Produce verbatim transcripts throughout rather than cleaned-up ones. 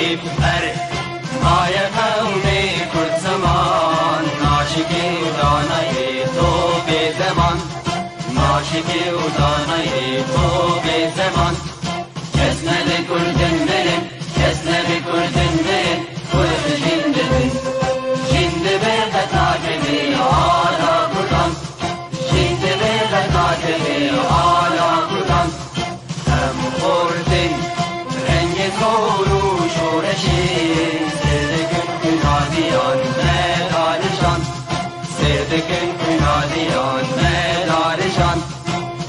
Her maye qewmê Kurd ziman, naşikî û danayê to bê zeman, naşikî û danayê to bê zeman. Kes nebe Kurdin mirin, kes nebe Kurdin mirin, Kurd jin dibin. Jin dibe qet nakeve ala Kurdan. Jin dibe qet nakeve ala Kurdan. Em xortin rengê zor û şoreşê, sêr dikin kunadiyan me darijan. Sêr dikin kunadiyan me darijan.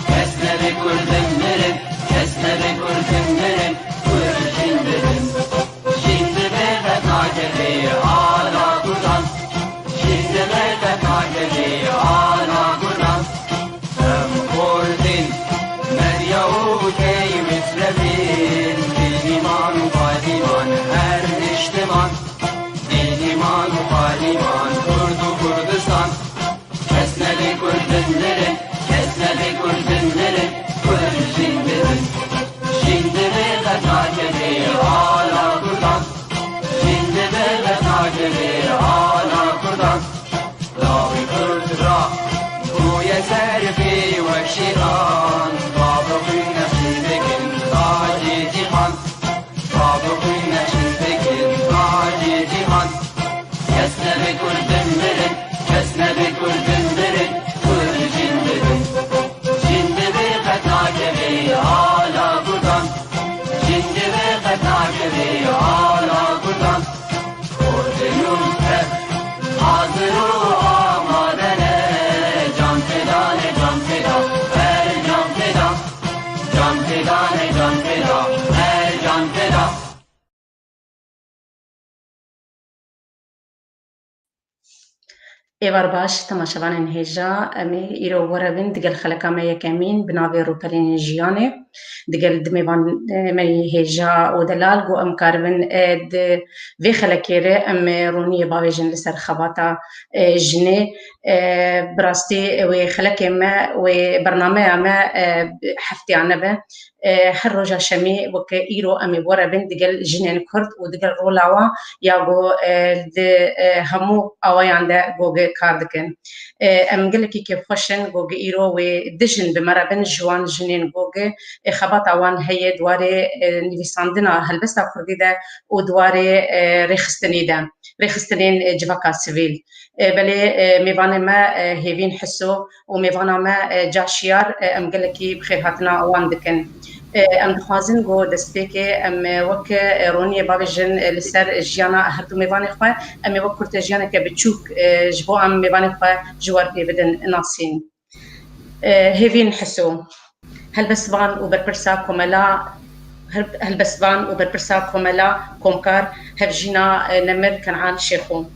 Kes nebe Kurdin mirin, kes nebe Kurdin mirin, Kurd jin dibin. Jin dibe qet nakeve ala Kurdan. Jin dibe qet nakeve ala Kurdan. Em xortin medya û key mislevin, dîniman û padiman her niştiman. Dîniman û padiman Kurd û Kurdistan. Kes nebe Kurdin mirin, kes nebe Kurdin mirin, Kurd jin dibin. Jin dibe qet nakeve ala Kurdan. Jin dibe qet nakeve ala Kurdan. Lawê Kurd ra bûye ser pê wek şêran. Bavê xwîn nexşîn dikin tacê cîhan. Bavê xwîn nexşîn dikin tacê cîhan. Kes nebe Kurdin mirin, kes nebe Kurdin mirin, Kurd jin dibin. Jin dibe qet nakeve ala Kurdan. Jin dibe qet nakeve ala Kurdan. Kurdin û Kurd hazir û amade ne, can feda ne, can feda, her can feda. Can feda ne, can feda, her can feda. Êvar baş, temaşevanên hêja, em ê îro we re bin digel xeleka me yekemîn bi navê Rûpelên Jiyanê. Digel di mêvan, e, me yê hêja û delal ku em karibin, e, di vê xelekê re em, e, roniyê bavêjin li ser xebata, e, jinê. E, bi rastî, e, wê xelekê me, wê bernameya me, e, hefteyane be. E, her roja şemê weke îro em ê bi we re bin digel jinên Kurd û digel rola wan ya ku, e, di, e, hemû awayan de ku gi kar dikin. E, em gelekî kêfxweş in ku gi îro wê du jin bi me re bin ji wan jinên ku gi, e, xebata wan heye di warê, e, nivîsandina helbesta Kurdî de û di warê, e, rêxistinê de, rêxistinên, e, civaka sivîl. E, belê, e, mêvanê me, e, Hêvîn Hiso û mêvana me, e, Ca Şiyar, e, em gelekî bi xêrhatina wan dikin. E, em dixwazin ku destpêkê em, e, wek, e, roniyê bavêjin, e, li ser jiyana her du mêvanê xwe, em ê wek kurtejiyaneke biçûk, e, ji bo em mêvanê xwe ji we re pê bidin nasîn. E, Hêvîn Hiso. Helbestvan û berpirsa komela, hel-, helbestvan û berpirsa komela Komkar, Hevjîna, e, Nemir Ken'an Şêxo.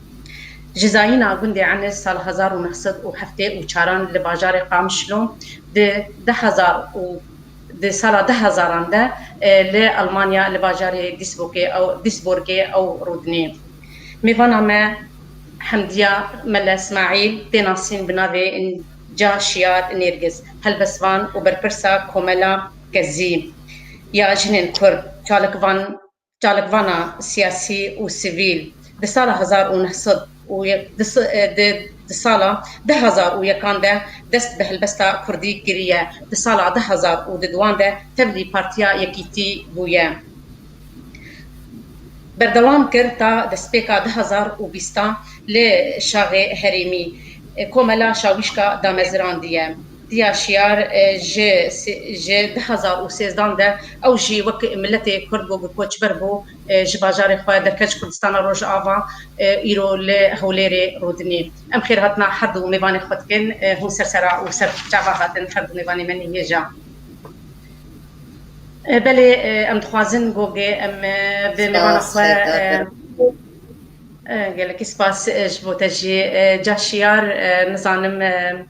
Ji zayîna gundê Enis sal hezar û neh sed û heftê û çaran li bajarê Qamişlo, di du hezar û di sala du hezaran de, e, li Almanya li bajarê Duisburgê ew, Duisburgê ew rûdinê. Mêvana me Hemdiya Mele Smaîl tê nasîn bi navê Ca Şiyar Nêrgiz, helbestvan û berpirsa Komela Kezî ya Jinên Kurd, çalakvan, çalakvana siyasî û sivîl. Di sala hezar û neh sed û yek, di s-, e, di, di sala du hezar û yekan de dest bi helbesta Kurdî kiriye. Di sala du hezar û duduan de tevlî Partiya Yekîtî bûye. Berdewam kir ta destpêka du hezar û bîstan li Şaxê Herêmî, e, Komela Şawîşka damezirandiye. Diya Şiyar, e, ji si-, ji du hezar û sêzdan de ew jî wek miletê Kurd ku koçber bû, e, ji bajarê xwe derket ji Kurdistana Rojava, e, îro li Hewlêrê rûdinî. Em xêrhatina her du mêvanê xwe dikin, e, hûn ser sera û ser çava hatin her du mêvanê me nî hêja. E, belê, e, em dixwazin gogê em, e, vê mêvana xwe, e, e, gelekî spas, e, ji bo te jî, e, Ca Şiyar, e, nizanim, e,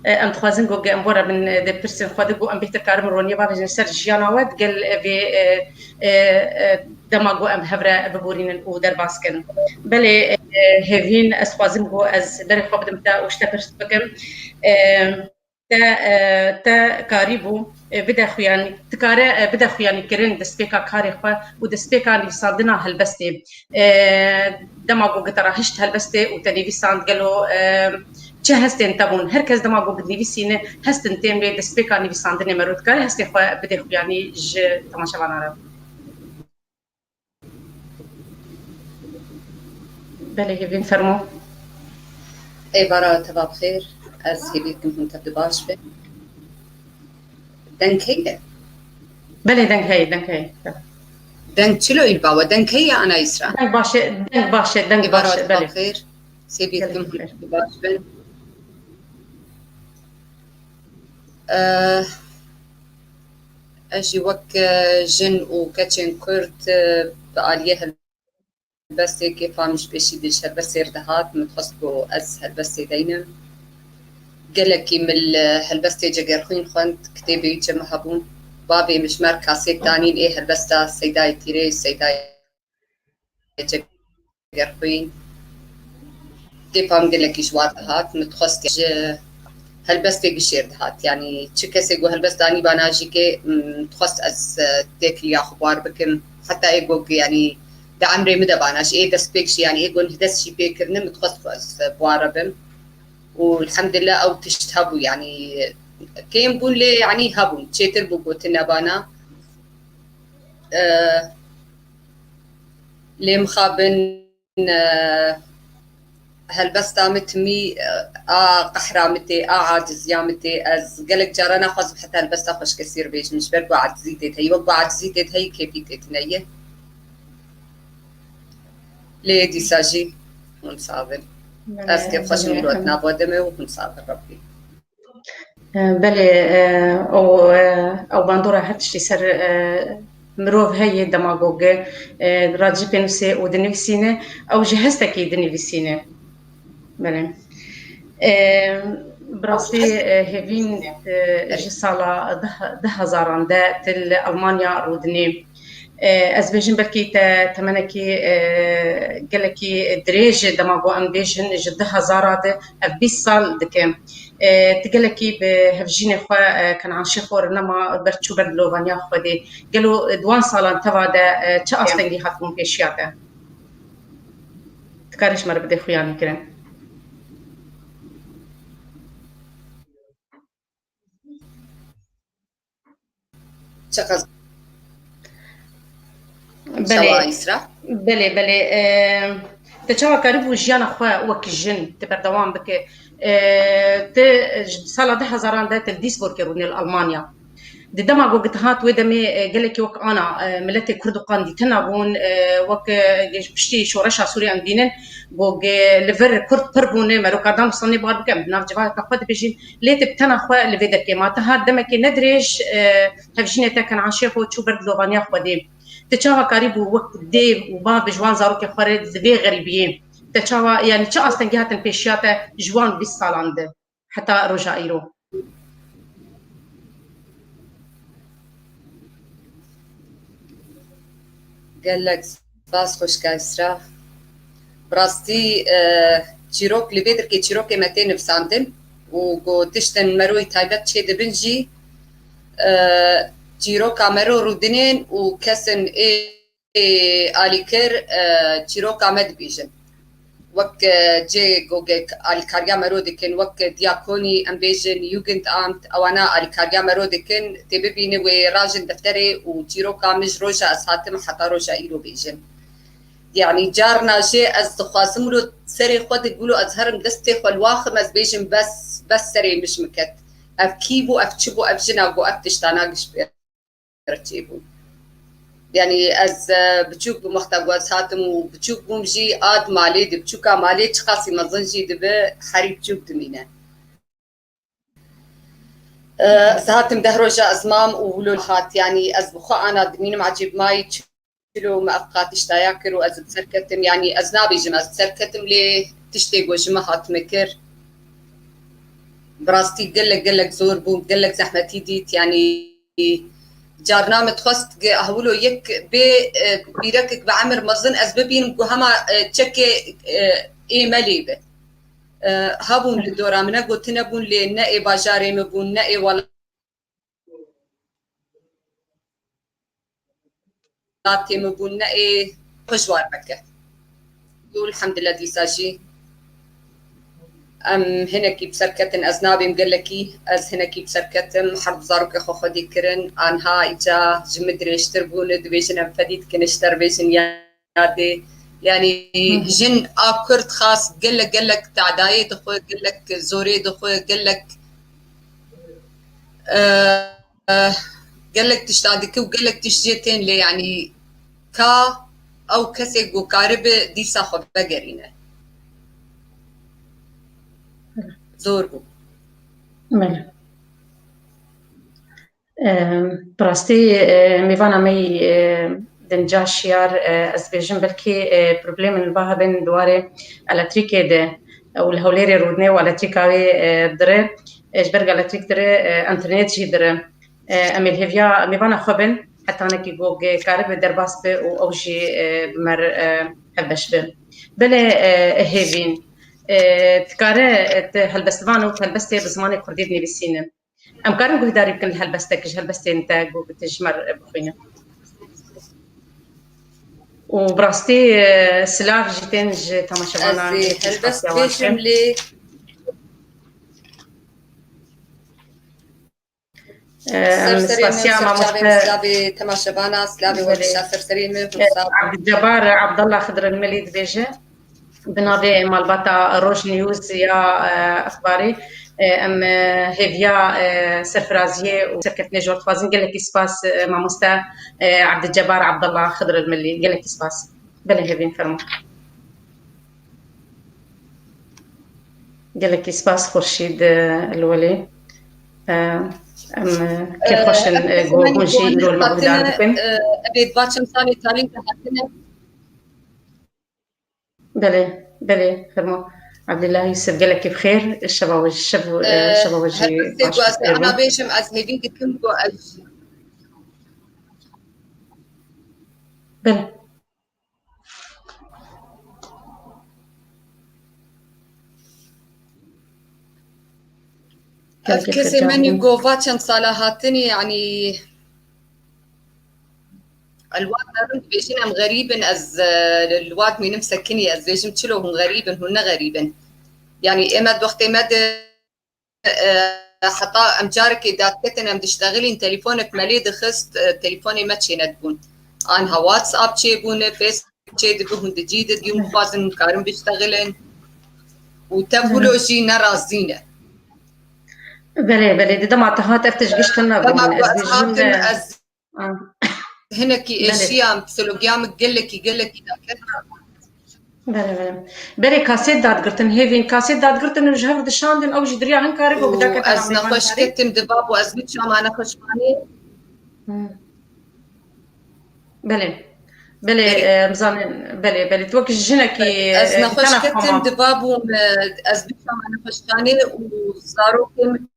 e, em dixwazin gogê em bo re bin, e, di pirsên xwe de ku em bêhtir karin roniyê bavêjin ser jiyana we digel, e, vê, e, e, e, dema ku em hev re biborînin û derbas kin. Belê, e, Hêvîn, ez dixwazim ku ez berê xwe bidim te û ji te pirs bikim. E, te, e, te karîbû, e, bide xuyanî, dikare, e, bide xuyanîkirin destpêka karê xwe û destpêka nivîsandina helbestê. E, dema ku te re hişt helbestê û te nivîsand gelo, e, çi hestên te bûn? Her kes dema ku dinivîsîne hestin tên wê destpêka nivîsandinê mero dikare hestê xwe bide xuyanî ji temaşevanan re. Belê, Hêvîn, fermo. Êvara te va bi xêr. Ez hêvî dikim hûn tev di baş bin. Deng heye? Belê, deng heye, deng heye. Deng çilo îl bawe? Deng heye, ana Îsra? Deng baş e, deng baş e, deng baş e, belê. Êvara te va bi xêr. Ez hêvî dikim hûn tev di baş bin. Eh, ez jî wek, eh, jin û keçên Kurd, eh, bi aliyê helbestê kêfa min ji pêşî de ji helbestê re dihat, min dixwest ku ez helbestê deynim. Gelekî min li helbestê Cegerxwîn xwend, kitêbê wî çê min hebûn. Bavê min ji me re kasêt danîn, ê helbesta Seydayê Tîrê, Seydayê Cegerxwîn. Kêfa min gelekî ji wan dihat. Min dixwest ji helbestê gişêr dihat. Yanî çi kesê ku helbest danîbana jî kê, min dixwest ez, e, têkiliya xwe bar bikim. Heta ê ku, yanî di emrê min de bana jî, ê destpêk jî, yanî ê ku nihdest jî pê kirine, min dixwest ku ez, e, bi wan re bim. Û elhamdulillah ew tişt hebû, yanî kêm bûn lê, yanî hebûn. Çêtir bû ku tune bana. E, lê mixabin, e, helbesta min timî, e, a qehra min tê, a aciziya min tê. Ez gelek cara naxwazim heta helbesta xweşkesî re bêjim, ji ber ku acizî tê de heyî. Wek ku acizî tê de heyî, kêfî tê tune ye. Lê dîsa jî hûn sax bin. Ez kêfxweş im, îro di nav we de me û hûn sax bin Rebbî. E, belê, e, ew, e, ew bandora her tiştî ser, e, mirov heye, dema ku, e, radijî pênûsê û dinivîsîne, ew ji hestekî dinivîsîne. Belê. E, bi rastî, e, Hêvîn, e, ji sala du, du hezaran de tu li Almanya rûdinî. E, ez bêjim belkî te temenekî, e, gelekî dirêj e, dema ku em bêjin ji du hezara de ev bîst sal dike. E, tu gelekî bi hevjînê xwe, e, Kenanşê xwe re nema ber çû ber dilovaniya Xwedê. Gelo, e, di wan salan teva de, e, çi astengî hatibûn pêşiya te? Dikarî ji me re bidê xuyanîkirin. Çiqas Belê. Çawa Îsra? Belê, belê. E, te çawa karibû jiyana xwe wek jin tu berdewam bike? E, tu ji sala du hezaran de tu li Duisburgê rûnê li Almanya. Di dema ku tu hat wê demê, e, gelekî wek ana, e, miletê Kurd û Qandî tena bûn, e, wek, e, piştî şoreşa Sûriyê em dînin, ku, e, li vir Kurd pir bûne, mero kar dan sanê bar bike, em di nav civaka xwe dibêjin, lê tu bi tena xwe li vê derkê ma. Tu hat demekê nedirêj, e, hevjînê te Kenanşêxo çû ber dilovaniya Xwedê. Te çawa karîbû wek dê û bav bi ji wan zarokê xwe re di vê xerîbiyê? Te çawa, yanî çi astengî hatin pêşiya te ji wan bîst salan de heta roja îro? Gelek spas xwişka Îsra. Bi rastî, e, çîrok li vê dirkê çîrokê me tê nivîsandin û ku tiştên meroyî taybet çê dibin jî, e, çîroka mero rûdinên û kesên ê alîkir, e, çîroka me dibêjin. Wek, e, cê gogek alîkariya mero dikin, wek diyakonî em bêjin, Jugendamt, ewana alîkariya mero dikin, tê bibîne wê rajin defterê û çîroka min ji roja ez hatim heta roja îro bêjin. Yanî carna jê ez dixwazim wilo serê xwe de gulo ez herim destê xwe li waxim ez bêjim bes, bes serê min ji min ket. Ev kî bû, ev çi bû, ev jina ku ev tiştana giş pê re çêbû. Yanî ez, e, biçûk bûm wexta ku ez hatim û biçûk bûm jî a di malê de, biçûka malê çiqasî mezin jî dibe herî biçûk dimîne. E, ez hatim deh roja ez mam û wilo hat, yanî ez bi xwe ana dimînim ecêb mayî çilo me ev qat tiştaya kir û ez bi ser ketim, yanî ez nabêjim ez bi ser ketim lê tiştê ku ji min hatime kir. Bi rastî gelek, gelek zor bû, gelek zehmetî dît, yanî carna min dixwest ge-, ah, wilo yek bê, e, bîrekek bi emir mezin ez bibînim ku hema, e, çekê, e, ê me lê be. E, hebûn li dora min, ne gotine bûn, lê ne ê bajarê min bûn, ne ê welatê min bûn, ne ê xwe ji war veke. Û elhamdulillah dîsa jî em hinekî bi ser ketin, ez nabêm gelekî, ez hinekî bi ser ketim, her du zarokê xwe xwedî kirin, anha îca ji min dirêjtir bûn, dibêjin em fedî dikin, ji te re bêjin ya. Yanî jin a Kurd xas gelek gelek tadayê dixwe, gelek zorê dixwe, gelek, e, e, gelek tişta dike û gelek tişt jê tên lê, yanî ka ew kesê ku karibe dîsa xwe vegerîne. Zor bû. Belê. Em, bi rastî, e, mêvana me yî, e, Dinca Şiyar, e, ez dibêjim belkî, e, problemên li ba hebin di warê elektrîkê de, e, û li Hewlêrê rûdine û elektrîka wê, e, dire, e, ji ber ku elektrîk dire, e, înternet jî dire. E, em ê li hêviya mêvana xwe bin, hetanekî ku karibe derbas be û ew jî, e, bi me re, e, hevbeş be. Belê, e, Hêvîn, e, dikare, e, tu helbestvan û tu helbestê bi zimanê kurdî dinivîsîne. Em karin guhdarî bikin li helbestek ji helbestên te ku tu ji me re bixwîne. Û bi rastî, e, silav jî tên ji temaşevana Ez ê helbest bêjim lê Em, ser serê min, spasiya ser çavê min, mamoste. Silavê temaşevana, silavê Belê. Wermişa ser serê min, E, Abdulcebar Abdallah Xidr El-Melî dibêje, bi navê malbata Roj News ya, e, exbarî, e, em, e, hêviya, e, serfiraziyê û serkeftinê ji we dixwazin. Gelekî spas, e, mamoste, e, Abdulcebar Abdallah Xidr El-Melî. Gelekî spas. Belê Hêvîn, fermo. Gelekî spas Xurşîd, e, El Welî. E, em, e, kêfxweş in, e, ku hûn jî îro li me guhdar dikin. Ev ê di va çend salê talî de hatine. Belê, belê, fermo. Abdullah Yusuf, gelekî bi xêr. Şeva we, şev, e, şeva we jî baş. Helbestê ku ez ana bêjim, ez hêvî dikim ku ez Belê. Ev kesê me nî ku va çend sala hatinî, yanî, li wan derin dibêjin em xerîb in, ez, e, li wan dimînim sekinî, ez dibêjim çilo hûn xerîb in, hûn ne xerîb in. Yanî, ê me di wextê me de e, heta em carekê dadketin, em diştexilîn, telefonek me lê dixist, e, telefonê me çênedibûn. Anha WhatsApp çêbûne, Facebook çêdibe, hûn di cî de diyûn bixwazin, karin biştexilin. Û tev wilo jî nerazî ne. Belê, belê, di dema te hat ev tişt giştin nebûn. Dema ku ez hatim, ez Ah. Hinekî Belê. Êşiya, psîkologiya min gelekî, gelekî daket. Belê, belê. Berê kasêt dadgirtin, hêvîn kasêt dadgirtin û ji hev dişandin, ew jî diriya hin karê ku Û bidakete ez nexweş ketim, diva bû, ez bi çama nexweşxanê. Hmm. Belê. Belê, Belê. e, em zanin, belê, belê. Tu wekî jinekî, Ez e, nexweş dikana ketim, xwe ma. Diva bûm, e, ez bi çama nexweşxanê û zarokê min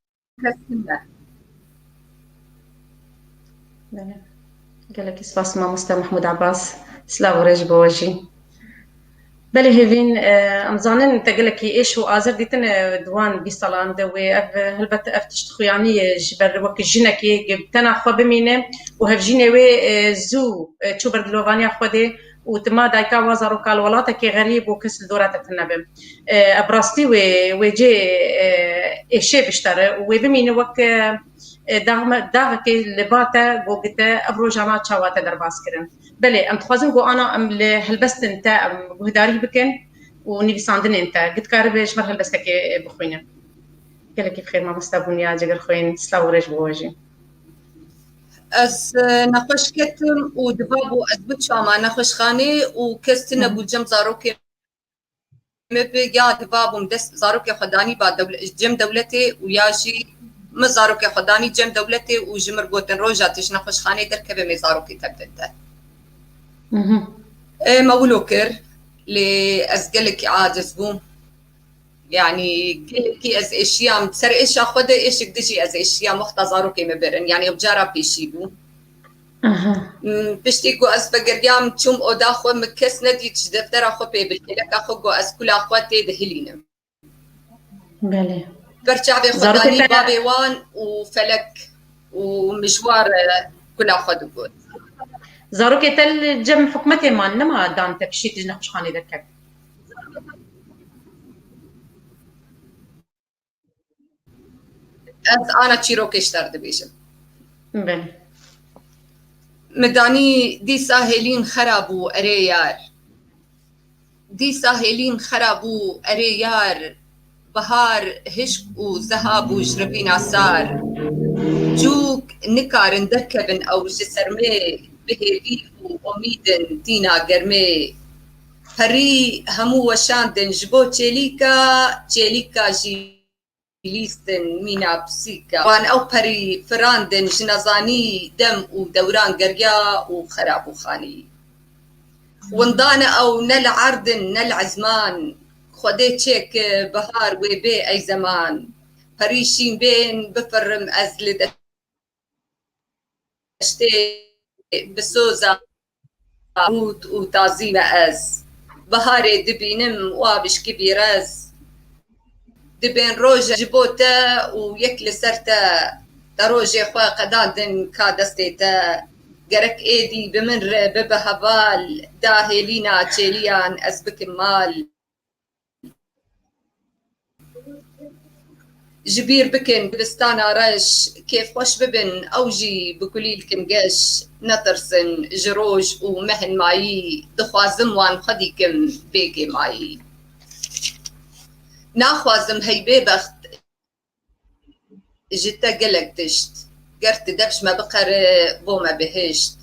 Belê. Gelekî spas mamoste Mehmûd Abbas. Silav û rêz bo we jî. Belê hêvîn, e, em zanin te gelekî êş û azir dîtine di wan bîst salan de wê ev, e, helbet ev tişt xuyanî ye ji ber wekî jinekê bi tena xwe bimîne û hevjînê wê, e, zû, e, çû ber dilovaniya Xwedê û tu ma dayika wan zaroka li welatekê xerîb û kes li dora te tune be. E, ev rastî wê, wê cê, e, êşê biştere û wê bimîne wek, e, daxme-, daxekê li ba te, go gite ev rojana çawa te derbas kirin. Belê, em dixwazin ku ana em li helbestin te em guhdarî bikin û nivîsandinên te. Gid karibe ji me helbestekê bixwîne. Gelekî bi xêr mamoste Bûniya Cigirxwîn, silav û rêz bo we jî. Ez, e, nexweş ketim û diva bû ez biçama nexweşxanê û kes tune Hı hı. bû cem zarokê me bi ya diva bûm dest zarokê xwe danî ba dewle-, cem dewletê û ya jî min zarokê xwe danî cem dewletê û ji mir gotin roja tu ji nexweşxanê derkeve mê zarokê te bidin te. Hı hı. E, me wilo kir, lê ez gelekî aciz bûm. Yanî gelekî ez êşiyam, ser êşa xwe de êşik dijî ez êşiyam wexta zarokê me birin. Yanî ev cara pêşî bû. Aha. M, piştî ku ez vegeriyam çûm oda xwe, min kes nedît ji deftera xwe pê bilkêleka xwe ku ez kula xwe tê dihilînim. Belê. Ber çavê xwe danî bavê wan û felek û mijwar kula xwe digot. Zarokê te li cem hikûmetê man, nema dan te piştî tu ji nexweşxanê derket? Ez ana çîrokê ji te re dibêjim. Belê. Mi danî dîsa hêlîn xera bû erê yar. Dîsa hêlîn xera bû erê yar. Bihar hişk û zeha bû ji rivîna sar. Cûk nikarin derkevin ew ji sermê, bi hêvî û omîdin tîna germê. Perî hemû weşandin ji bo çêlîka, çêlîka jî lîstin mîna pisîka. Wan ew perî firandin ji nezanî, dem û dewran geriya û xera bû xanî. Windane ew ne li erdin ne li ezman, Xwedê çêke bihar wê bê ey zeman. Perî şîn bên bifirim ez li deştê, bi soza rût û tazî me ez. Biharê dibînim wa bişkivî rez. Dibên roje ji bo te û yek li ser te. Te rojê xwe qedandin ka destê te. Gerek êdî bi min re bibe heval, da hêlîna çêliyan ez bikim mal. Ji bîr bikin gulistana reş, kêfxweş bibin ew jî bi kulîlkin geş. Netirsin ji roj û mehên mayî, dixwazim wan xwedî kim bê kêmayî. Naxwazim hey bêbext ji te gelek tişt. Ger tu dev ji me biqere, bo me bihişt.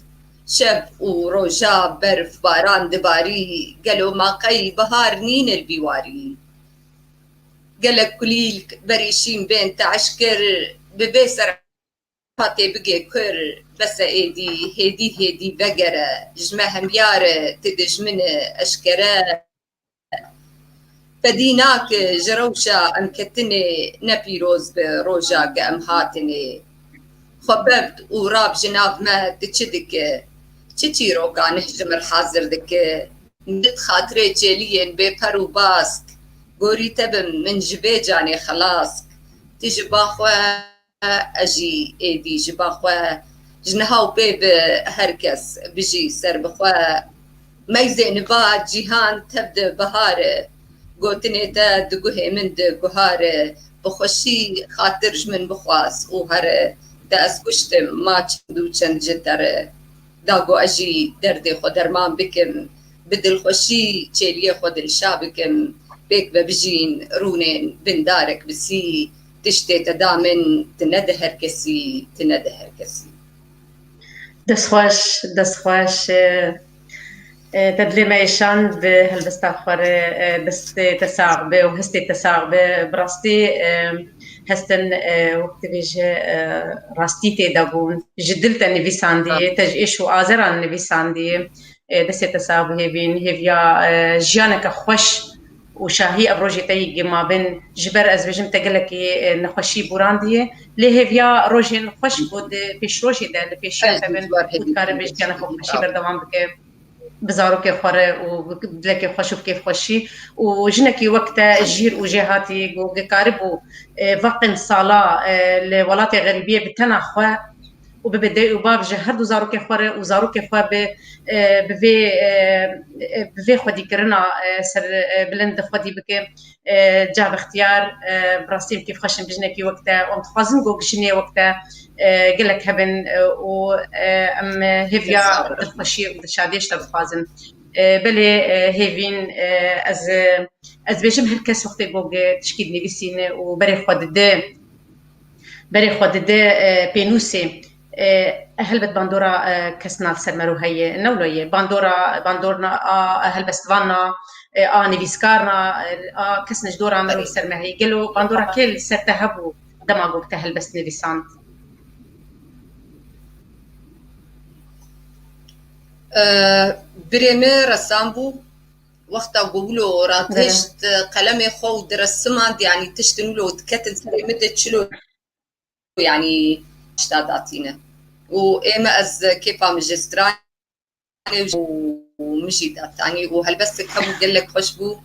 Şev û roja berf baran dibarî, gelo ma qey bihar nîne li vî warî? Gelek kulîlk berî şîn bên te eşkir, bi vê ser hatê bigê kur, bes e êdî, hêdî hêdî vegere, ji me hemyar e, tu dijmin e, eşkere. Fedî nake ji rewşa em ketinê, ne pîroz be roja ke em hatinê. Xwebeft û rav ji nav me tu çi dike? Çi çîrokan ji min hazir dike? Min xatirê çêliyên bê per û bask, gorî te bim min ji vê canê xelask. Tu ji ba xwe, ez jî êdî ji ba xwe. Ji niha û pê bi her kes bijî ser bi xwe. Meyzê niva cîhan tev di bihar e. Gotinê te di guhê min di guhar e. Bi xweşî xatir ji min bixwaz û here. Te ez kuştim, ma çend û çend ji te re. Da ku ez jî derdê xwe derman bikim, bi dilxweşî çêliyê xwe dilşa bikim, pêk ve bijîn, rûnên bindarek bi sî, tiştê te da min, tu nede her kesî, tu nede her kesî. Destxweş, destxweş. E, e, te dilê me êşand bi helbesta xwe re, e, destê te sax be û hestê te sax be. Bi rastî, e, hestin, e, wek dibêje, e, rastî tê de bûn. Ji dil te nivîsandiye, te ji êş û azeran nivîsandiye. E, destê te sax bi hêvîn, hêviya, e, jiyaneke xweş û şahî ev rojê te yî gima bin. Ji ber ez bêjim te gelekî, e, nexweşî bûrandiye. Lê hêviya rojên xweş ku di pêşrojê de, li pêşiya te bin, û dikare bi jiyana xwe xweşî berdewam bike. Bi zarokê xwe re û bi dilekê xweş û bi kêfxweşî û jinekî wek te jîr û jêhatî ku dikaribû, e, veqên sala, e, li welatê xerîbiyê bi tena xwe û bibe dê û bav ji her du zarokê xwe re û zarokê xwe bi, e, bi vê, e, e, bi vê xwedîkirina, e, ser, e, bilind xwedî bike. E, Cavextiyar, e, bi rastî em kêfxweş in bi jinekî wek te. Em dixwazin ku jinê wek te, e, gelek hebin, e, û, e, em hêviya dilxweşî û dilşadiyê ji te dixwazin. E, belê, e, hêvîn, e, ez, e, ez bêjim her kes wextê ku tişkî dinivîsîne û berê xwe dide, berê xwe dide, e, pênûsê. E, helbet bandora, e, kesna li ser mero heye. Ne wilo ye. Bandora, bandorna a helbestvanna, e, a nivîskarna, e, a kesna ji dora mero li ser me heye. Gelo bandora kê li ser te hebû dema ku te helbest nivîsand? E, birê me resam bû. Wexta ku wilo ratişt, e, qelemê xwe û diresimand, yanî tiştin wilo diketin serê min de çilo, yanî tişta datîne. Û ê me ez kêfa min jê stranê û min jî dat. Yanî û helbestek hebû gelek xweş bû.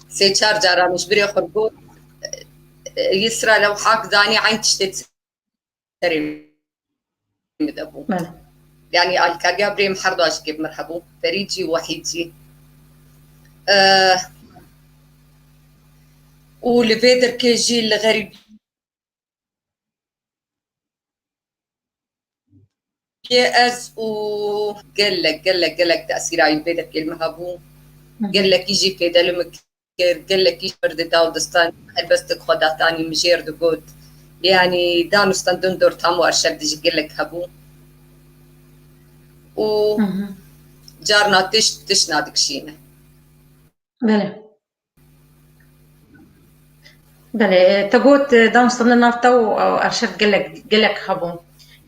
Sê çar cara min ji birê xwe got, Yisra lewhak zanî eyn tiştê serê min de bû. Belê. Yanî alîkariya birê min her du aşikê bi min re hebû. Ferîd jî û Wehîd jî. Eh, û li vê derkê jî li xerîb Yê ez û gelek, gelek, gelek tesîra wî vê derkê li me hebû. Gelekî jî fêde li min kir, gelekî ji mir dida û distan helbestek xwe datanî min jêr digot. Yanî danûstandin dor tam û arşev de jî gelek hebû. Û carna tişt, tişt nadikişîne. Belê. Belê, te got, e, danûstandin nav te û, e, arşev gelek, gelek hebû.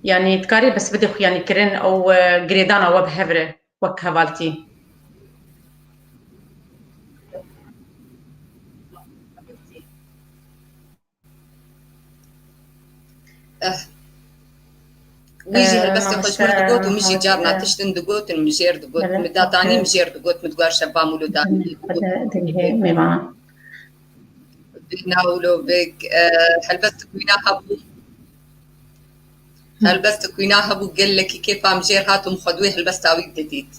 Yanî dikarî bes bidê xuyanîkirin û, e, girêdana we bi hev re wek hevaltî. Eh. Wî jî Eh, helbestê xwe ji mamoste, min digot û min jî mamoste. Carna tiştin digotin, min jêr digot. Belê. Min datanî, min jêr digot, min digot şeva mûlo danî. Belê, xwe de dengê mêvanan. Vîna û lovek, eh, helbestek wîna hebû. Hı. Helbestek wîna hebû, gelekî kêfa min jêr hat û min xwe di wê helbesta wî didît.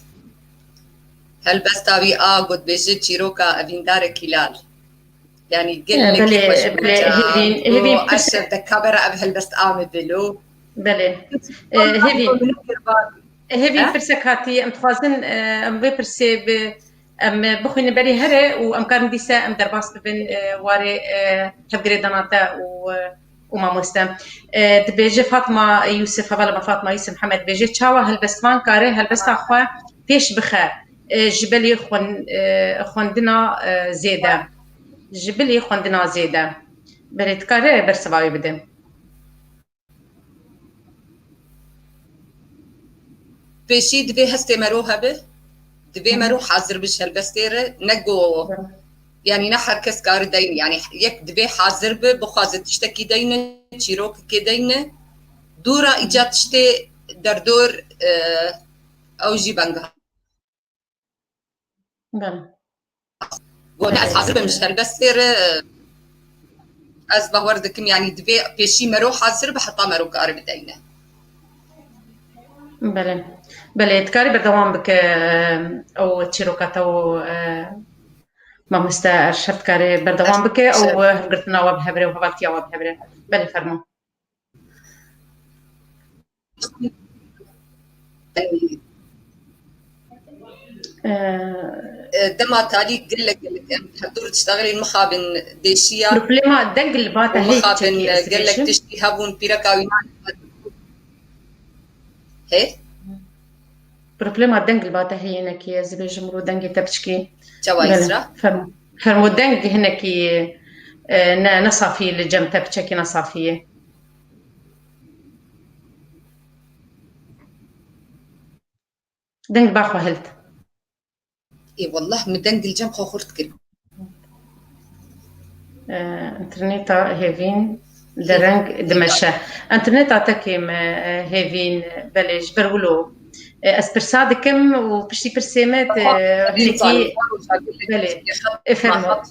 Helbesta wî a gotbêjê çîroka evîndarekî lal. Yanî, eh, gelekî belê, xweş bû, belê, ca, hêvîn, go, hêvîn, pirs- eşev de kabera ev helbest ame belo. Belê. Eh, hêvîn. Hêvîn, eh? Pirsek hatiye, em dixwazin, eh, em vê pirsê bi, em bixwînin berî here û em karin dîse em derbas bibin, eh, warê, eh, hevgirêdana te û, eh, û mamoste. Eh, dibêje Fatma Yusuf, hevala me Fatma Yusuf Mihemed dibêje, çawa helbestvan kare helbesta xwe pêş bixe, eh, ji belê xwen-, eh, xwendina, eh, zêde. Ji bilî xwendina zêde. Belê, dikare bersiva wê bide. Pêşî divê hestê mero hebe, divê mero hazir bi ji helbestê re, ne go, yanî ne her kes kari deyne, yanî yek divê hazir bi, bixwaze tiştekî deyne, çîrokekê deyne, dûra îca tiştê derdor, e, ew jî benga. Belê. Got, ez hazir bim ji helbestê re, ez bawer dikim, yanî divê pêşî mero hazir be, heta mero kare bideyne. Belê. Belê, dikarî berdewam bike, ew çîroka te û, e, mamoste Erşef dikarî berdewam bike, ew, e, hevgirtina we bi hev re û hevaltiya we bi hev re. Belê, fermo. Ee, e, dema talî gelek gelek em hevdûr diştexilîn mixabin dêşiya. Problema deng li ba te heye mixabin, çekî, e, ez gelek dibêjim. Tiştî hebûn pîreka wî nan. He? Problema deng li ba te heye nekî, ez dibêjim ro dengê te piçkî. Çawa Yisra? Fermo. Fermo deng hinekî, e, ne, ne safî li cem te piçekî ne safî ye. Deng ba xwe hilt. Ê wallah, min deng li cem xwe xurt kir. E, înterneta hêvîn dereng dimeşe. Înterneta te kêm e, hêvîn, belê, ji ber wilo. E, ez pirsa dikim û piştî pirsê me te, e, hinekî, belê, e, fermo.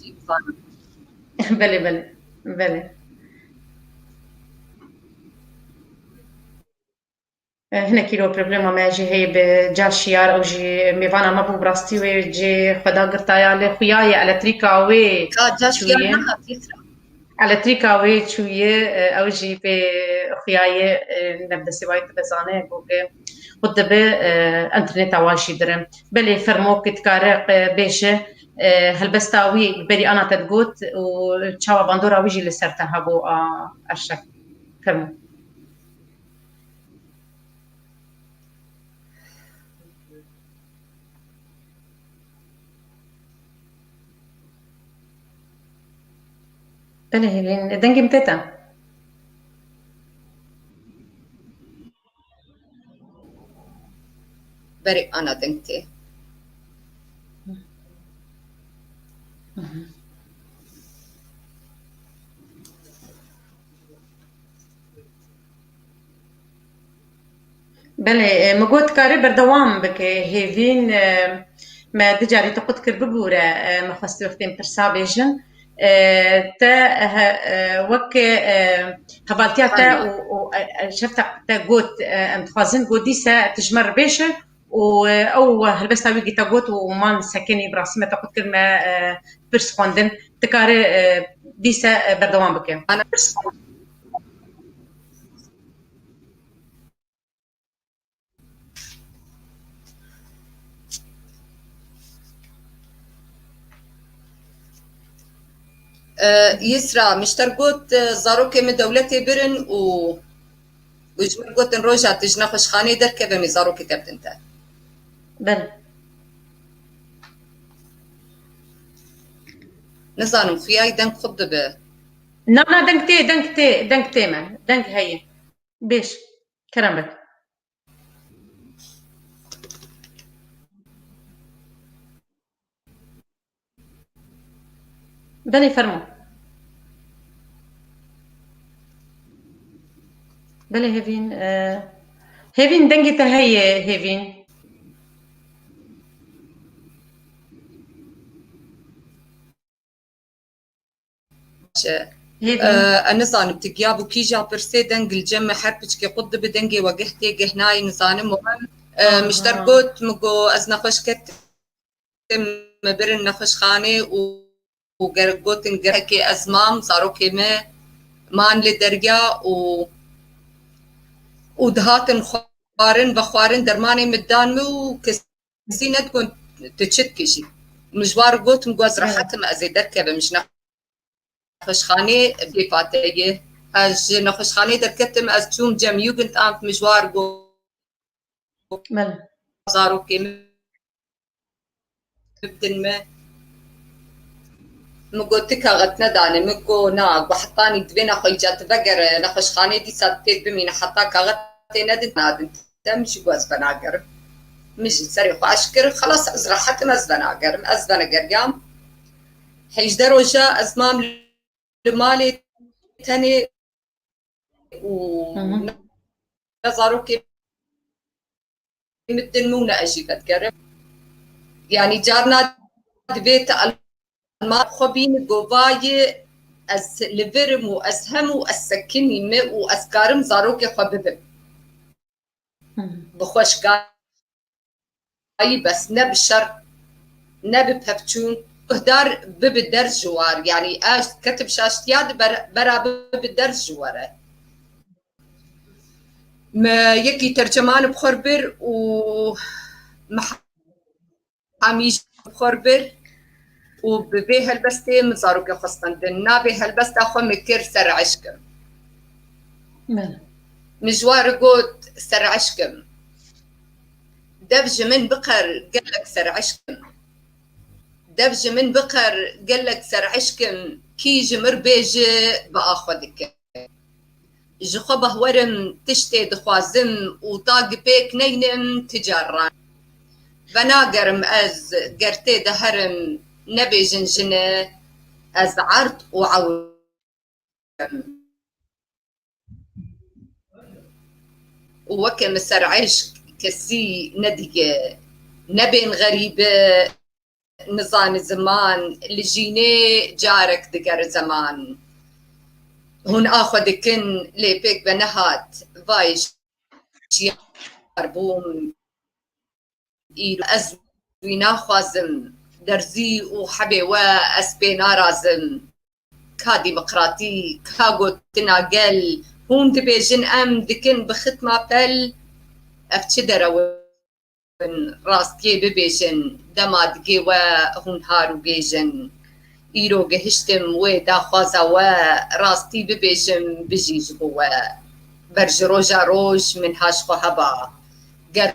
Belê, belê, belê. E, hinekî ro problema me jî heye bi Ca Şiyar, ew jî mêvana me bû, bi rastî wê cê xwe da girtaya, lê xuya ye, elektrîka wê çûye. Elektrîka wê çûye, e, ew jî pê xuya ye, e, ne bi destê wayê dibe zane, go ke xwe dibe, e, înterneta wa jî dire. Belê fermo ki dikare, e, bêje, e, helbesta wî berî ana te digot û çawa bandora wî jî li ser te hebû a Erşek. Fermo. Belê Hêvîn, dengê min tê te. Berê ana deng tê. Belê, e, min got, dikarî berdewam bike. Hêvîn, e, me du carî te qut kir, bibûre, e, me xwest wextên pirsa bêjin. E, te, he, e, wek, e, hevaltiya te û, û, e, e, şefta te got, e, em dixwazin, got dîse tu ji me re bêje û, e, ew helbesta wî te got û man sekinî, bi rastî me te qut kir me, e, pirs xwendin. Tu kare, e, dîse, e, berdewam bike. E, Yisra, min ji te got, e, zarokê min dewletê birin û, û ji min gotin, roja tu ji nexweşxaneyê derkeve, em ê zarokê te bidin te. Belê. Nizanim, xuyayî deng xurt dibe. Na, na, deng tê, deng tê, deng tê me. Deng heye. Bêj. Kerem be. Belê, fermo. Belê, Hêvîn, e, Hêvîn, dengê te heye, Hêvîn. Hêvîn. E, ez nizanim, tu giya bû kîja pirsê deng li cem me her piçkê qut dibe, dengê we geh tê geh nayê, nizanim, muhim. E, Aha. Min ji te got, min got, ez nexweş ketim, me birin nexweşxanê û, û ger gotin, gereke ez mam, zarokê me man li derya û, û dihatin xwarin, vexwarin, dermanê min dan min û kes Kesî nedigot tu çi dikî jî. Min ji wan re got, min got, ez rehet im, ez ê derkevim ji nexweşxanê bêfateyê. Ez ji nexweşxanê derketim, ez çûm cem Jugendamt, min ji wan re got, Belê. Zarokê min bidin me. Min got, tu kaxet nedane. Min got, na, got, hetanî divê nexwe îca tu vegere nexweşxanê, dîsa tu tê bimîne heta kaxetê nedin, nadin. Te min jî got, ez venagerim. Min jî serê xwe eş kir, xelas, ez rehet im, ez venagerim. Ez venegeriyam. Hejdeh roja ez mam li malê tenê û Hı hı. ne zarokê min din min û ne ez jî vedigerim. Yanî carna divê te alma xwe bînî govayê ez li vir im û ez hem û ez sekinî me û ez karim zarokê xwe bibim. Hı hı. Bi xweşka Ayî bes, ne bi şer, ne bi pevçûn, guhdar bibi derz ji war, yanî ez ketim şaştiya di ber-, bera bibi derz ji were. Me yekî terceman bi xwe bir û me hemî ji xwe bir û bi vê helbestê min zarokê xwe stendin. Navê helbesta xwe min kir Sereşkim. Belê. Min ji wan re got, Sereşkim, dev ji min biqer gelek sereşkim. Dev ji min biqer gelek sereşkim, kî ji mir bêje bi a xwe dike. Ji xwe behwerim, tiştê dixwazim û ta gi pêk neynim ti caran. Venagerim ez, ger tê de herim, nebêjin jine, ez erd û ewr im. Û weke min ser eşq kesî nediye, nebên xerîbe, nizane ziman, li jînê carek digere zeman. Hûn a xwe dikin, lê pêk ve nehat, vay şiyar bûm. Îro ez wî naxwazim, derzî û hebê we ez pê narazim. Ka demokratî, ka gotina gel, hûn dibêjin em dikin bi xitma pel, ev çi derew in, rastiyê bibêjin, dema digê we hûn har û gêj in. Îro gihiştim wê daxwaza we, rastî bibêjim, bijî ji bo we. Ber ji roja roj min ha ji xwe heba. Ger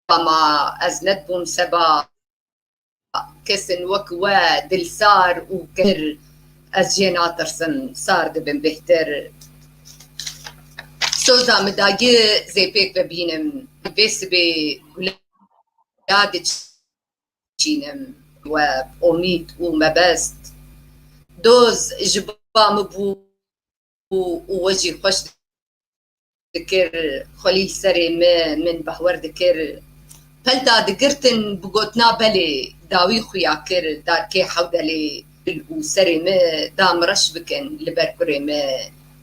ma ez nedibûm seba, kesin wek we dilsar û kir, ez jê natirsim, sar dibim bêhtir. Soza min dagî zê pêk ve bînim, vê sibê gula diçînim we omîd û mebest. Doz ji ba min bû û, û we jî xweş dikir, xwelî li serê min, min behwer dikir. Pelda digirtin bi gotina belê, dawî xuya kir, darkê hewdelê. û serê min da min reş bikin li ber kurê min,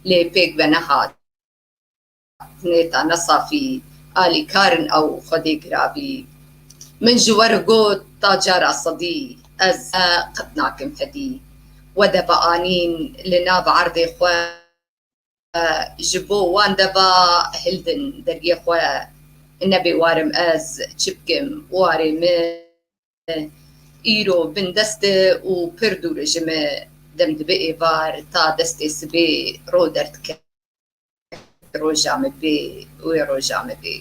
lê pêk ve nehat. Nêta ne safî, alîkar in ew Xwedê giravî. Min ji we re got ta cara sedî, ez e qet nakim fedî. We deva anîn li nav erdê xwe, ji bo wan deva hildin deriyê xwe. Nebê warim ez çi bikim, warê min îro bin dest e û pir dûr e ji min. Dem dibe êvar ta destê sibê ro derdike. Roja me bê, wê roja me bê.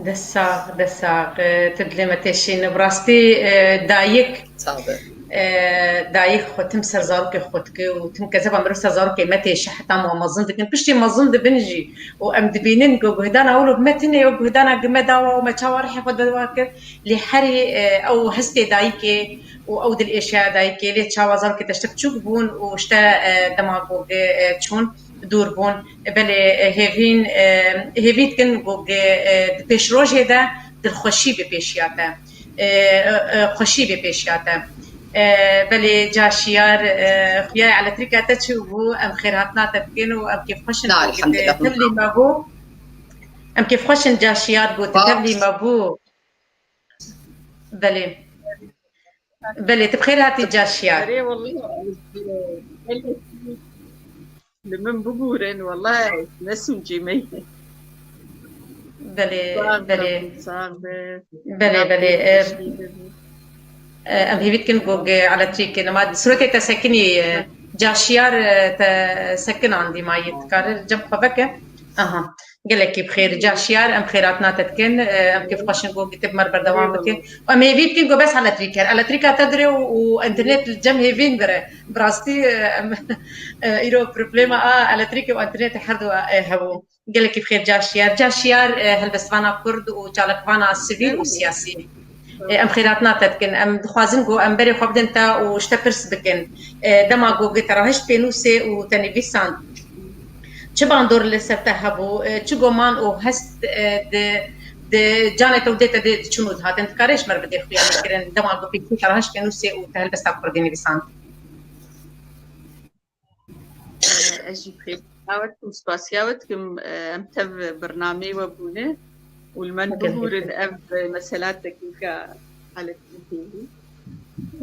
Dest sax, dest sax. E, tu dilê me têşîn. Bi rastî, e, dayik, Sağ be. e, dayik xwe tim ser zarokê xwe dike û tim kezeba mirov ser zarokê me têşe heta me mezin dikin. Piştî mezin dibin jî û em dibînin ku guhdana wilo me tune ye û guhdana gi me dawa û me çawa rihê xwe dewa kir. Lê herî, e, ew hestê dayikê û ew dilêşiya dayikê, lê çawa zarokê te ji te biçûk bûn û ji te, e, dema ku, e, çûn dûr bûn. Belê, e, hêvîn, e, hêvî dikin ku, e, di pêşrojê de dilxweşî bê pêşiya te. E, e, e, xweşî bê pêşiya te. E, belê, Caşiyar, e, xuya eletrîka te çi bû, em xêrhatina te dikin û em kêfxweş in Na, ku elhamdülillah. Tevlî me bû. Em kêfxweş in, Caşiyar, ku tu Bak. tevlî me bû. Belê. Belê, tu bi xêr hatî, Caşiyar. Erê, wellahî, ez, e, gelekî li min bibûrin, wellahî, ne sûcê me ye. Belê, Sax be, belê. sax be. Belê, Sax belê, be, e, teşekkür ederim. e, em hêvî dikin ku ge elektrik nema. Suretê te sekinî, e, Caşiyar, e, te sekinandî mayî. Dikare cem xwe veke. Aha. Gelekî bi xêr, Caşiyar, em xêratina te dikin, e, em kêfxweş in ku gitib me re berdewam Eyvallah. bikin. Û em hêvî dikin ku bes elektrik her. Elektrik hate dire û, û internet li cem hêvîn dire. Bi rastî, e, em, e, îro problema a elektrîkê û internetê her du, e, hebû. Gelekî bi xêr, Caşiyar. Caşiyar, e, helbestvana kurd û çalakvana sivîl û siyasî. E, em xêratina te dikin. Em dixwazin ku em berê xwe bidin te û ji te pirs bikin. E, dema ku te rahişt pênûsê û te nivîsand, çi bandor li ser te hebû? E, çi goman û hest, e, di, di canê te û dê te dê diçûn û dihatin? Dikarê ji me re bidê xuya me kirin. Dema ku pênûsê te rahişt pênûsê û te helbesta kurdî nivîsand. Ez jî xêr we dikim, spasiya we dikim, em tev birnameyê we bûne û li me bibûrin ev mesela teknîka elektrik tê.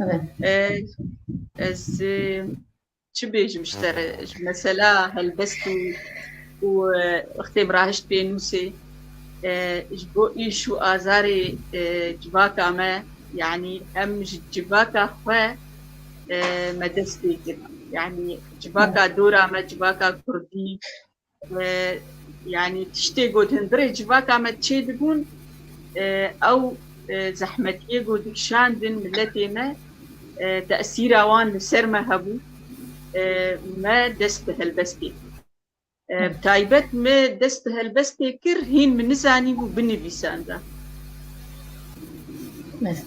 Evet. E, ez, e, çi bêjim ji te re, ji mesela helbest û, û, e, wextê min rahişt pênûsê, e, ji bo îş û azarê, e, civaka me, yanî em ji civaka xwe, e, me dest pê kir. Yanî civaka dora me, civaka kurdî, e, yanî tiştê ku di hundirê civaka me çêdibûn, e, ew, e, zehmetiyê ku dikişandin miletê me, e, tesîra wan li ser me hebû, e, me dest bi helbestê kir. E, bi taybet me dest bi helbestê kir, hîn min nizanîbû binivîsanda.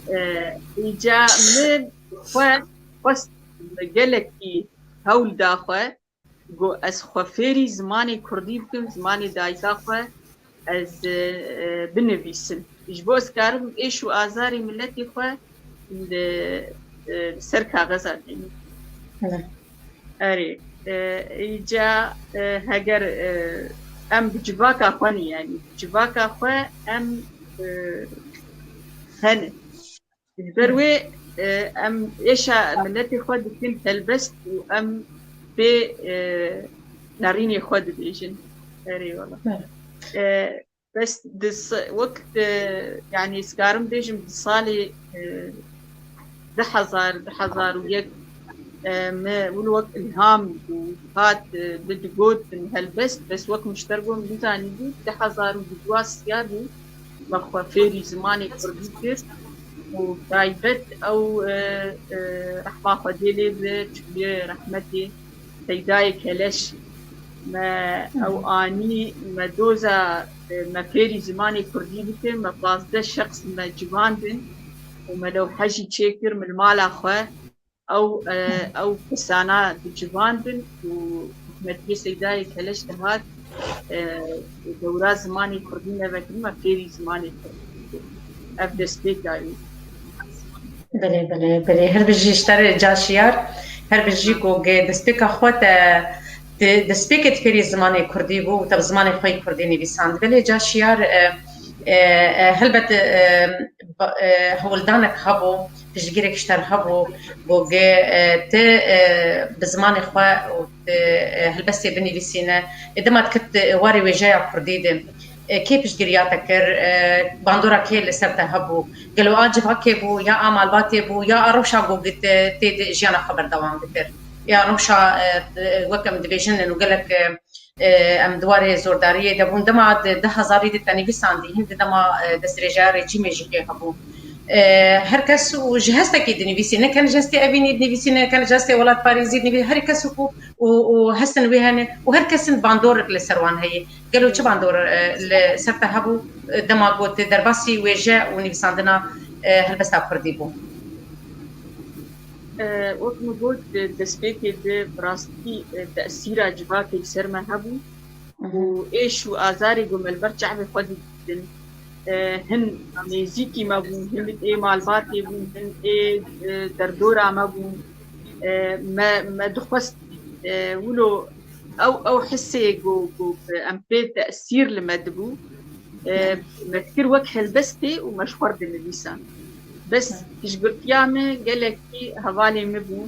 E, îca min xwe xwest, gelekî hewl da xwe, got, ez xwe fêrî zimanê kurdî bikim, zimanê dayika xwe ez, e, e, binivîsim. Ji bo ez karim êş û azarê miletê xwe li, e, li ser kaxeza tênim. Evet. Erê, e, îca, e, heger, e, em bi civaka xwe ne, yanî bi civaka xwe em, e, hene. Ji ber wê, e, em êşa miletê xwe dikin helbest û em pê, e, nerînê xwe dibêjin. Erê wala. Evet. E, bes di s-, wek, e, yanî ez karim bêjim di salê, e, du hezar, du hezar û yek, e, me wilo wek îlham bû, hat, e, min digot helbest, bes wek min ji te re got, min nizanîbû, du hezar û du siyar bû, me xwe fêrî zimanê kurdî kir û taybet ew, e, e, rehma Xwedê lê be, çûye rehmetê Seydayê Keleş, me ew anî, me doza, e, me fêrî zimanê kurdî bike, me pazdeh şexs me civandin û me lewhe jî çêkir min li mala xwe. Ew, e, ew kesana dicivandin û hikmetiyê Seydayê Keleş dihat, e, dewra zimanê kurdî me vekirin, me fêrî zimanê kurdî dikin. Ev destpêka wî. Belê, belê, belê. Her bijî ji te re Caşiyar. Her bijî ku ge destpêka xwe te, te destpêkê di fêrî zimanê kurdî bû û te bi zimanê xwe yê kurdî nivîsand. Belê Caşiyar, e, e, e, helbet, e, ba- e, hewldanek hebû, piştgirêk ji te re hebû, ku ge, e, te, e, bi zimanê xwe û te, e, helbestê binivîsîne. E, dema dikit, e, warê wêjeya kurdî de. E, kê piştgiriya te kir, e, bandora kê li ser te hebû? Gelo a civakê bû, ya a malbatê bû, ya a rewşa ku git, e, tê de jiyana xwe berdewam dikir? Ya rewşa, e, e, wek em dibêjin û gelek, e, e, em di warê zordariyê de bûn. Dema di du hezarî de te nivîsandî, hin di dema, e, destdirêjeya rejîmê jî kê hebû. E, her kes û ji hestekî dinivîsî, ne ken ji hestê evînî dinivîsî, ne ken ji hestê welatparêzî dinivîsî, her kes û ku û, û hestin wê hene û her kesin bandorek li ser wan heye. Gelo çi bandor, e, li ser te hebû, e, dema ku tu derbasî wêje û nivîsandina, e, helbesta kurdî bû? E, wek min got, di destpêkê de bi rastî, e, tesîra civakê li ser me hebû û êş û azarê ku me li ber çavê xwe didîtin, e, hin nêzîkî me bûn, hin ê malbatê bûn, hin ê, e, derdora me bûn. E, me, me dixwest, e, wilo ew, ew hisê ku, ku em pê tesîr li me dibû, e, me dikir wek helbestê û me ji xwe re dinivîsan. Bes piştgirtiya min gelekî hevalê min bû,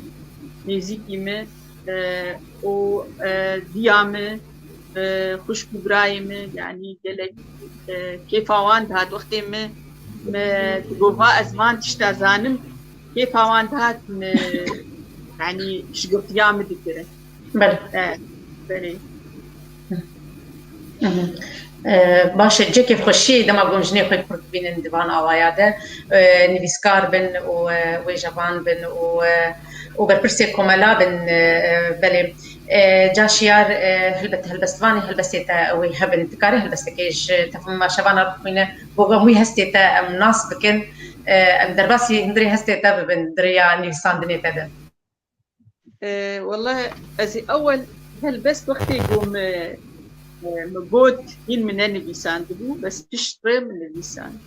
nêzîkî min, e, û, e, diya min, e, xwişk û birayê min, yanî gelek, e, kêfa wan dihat. Wextê min, min digot va ez van tişta zanim, kêfa wan dihat, min, yanî piştgirtiya min dikirin. Belê. E, belê. Mhm. E, baş e, cihê kêfxweşiyê dema ku em jinê xwe kurd bînin di van awaya de, e, nivîskar bin û, e, wêjevan bin û, e, û berpirsê komela bin, e, e, belê. E, Caşiyar, e, helbet helbestvanê helbestê te wê hebin. Dikarî helbestekê ji temaşevana bixwîne, bo em wî hestê te em nas bikin, e, em derbasî hundirê hestê te bibin di rêya nivîsandinê te de. E, wele ez ê ewel helbest wextê ku min, e, min got, hîn min nenivîsandibû, bes pişt re min nivîsand.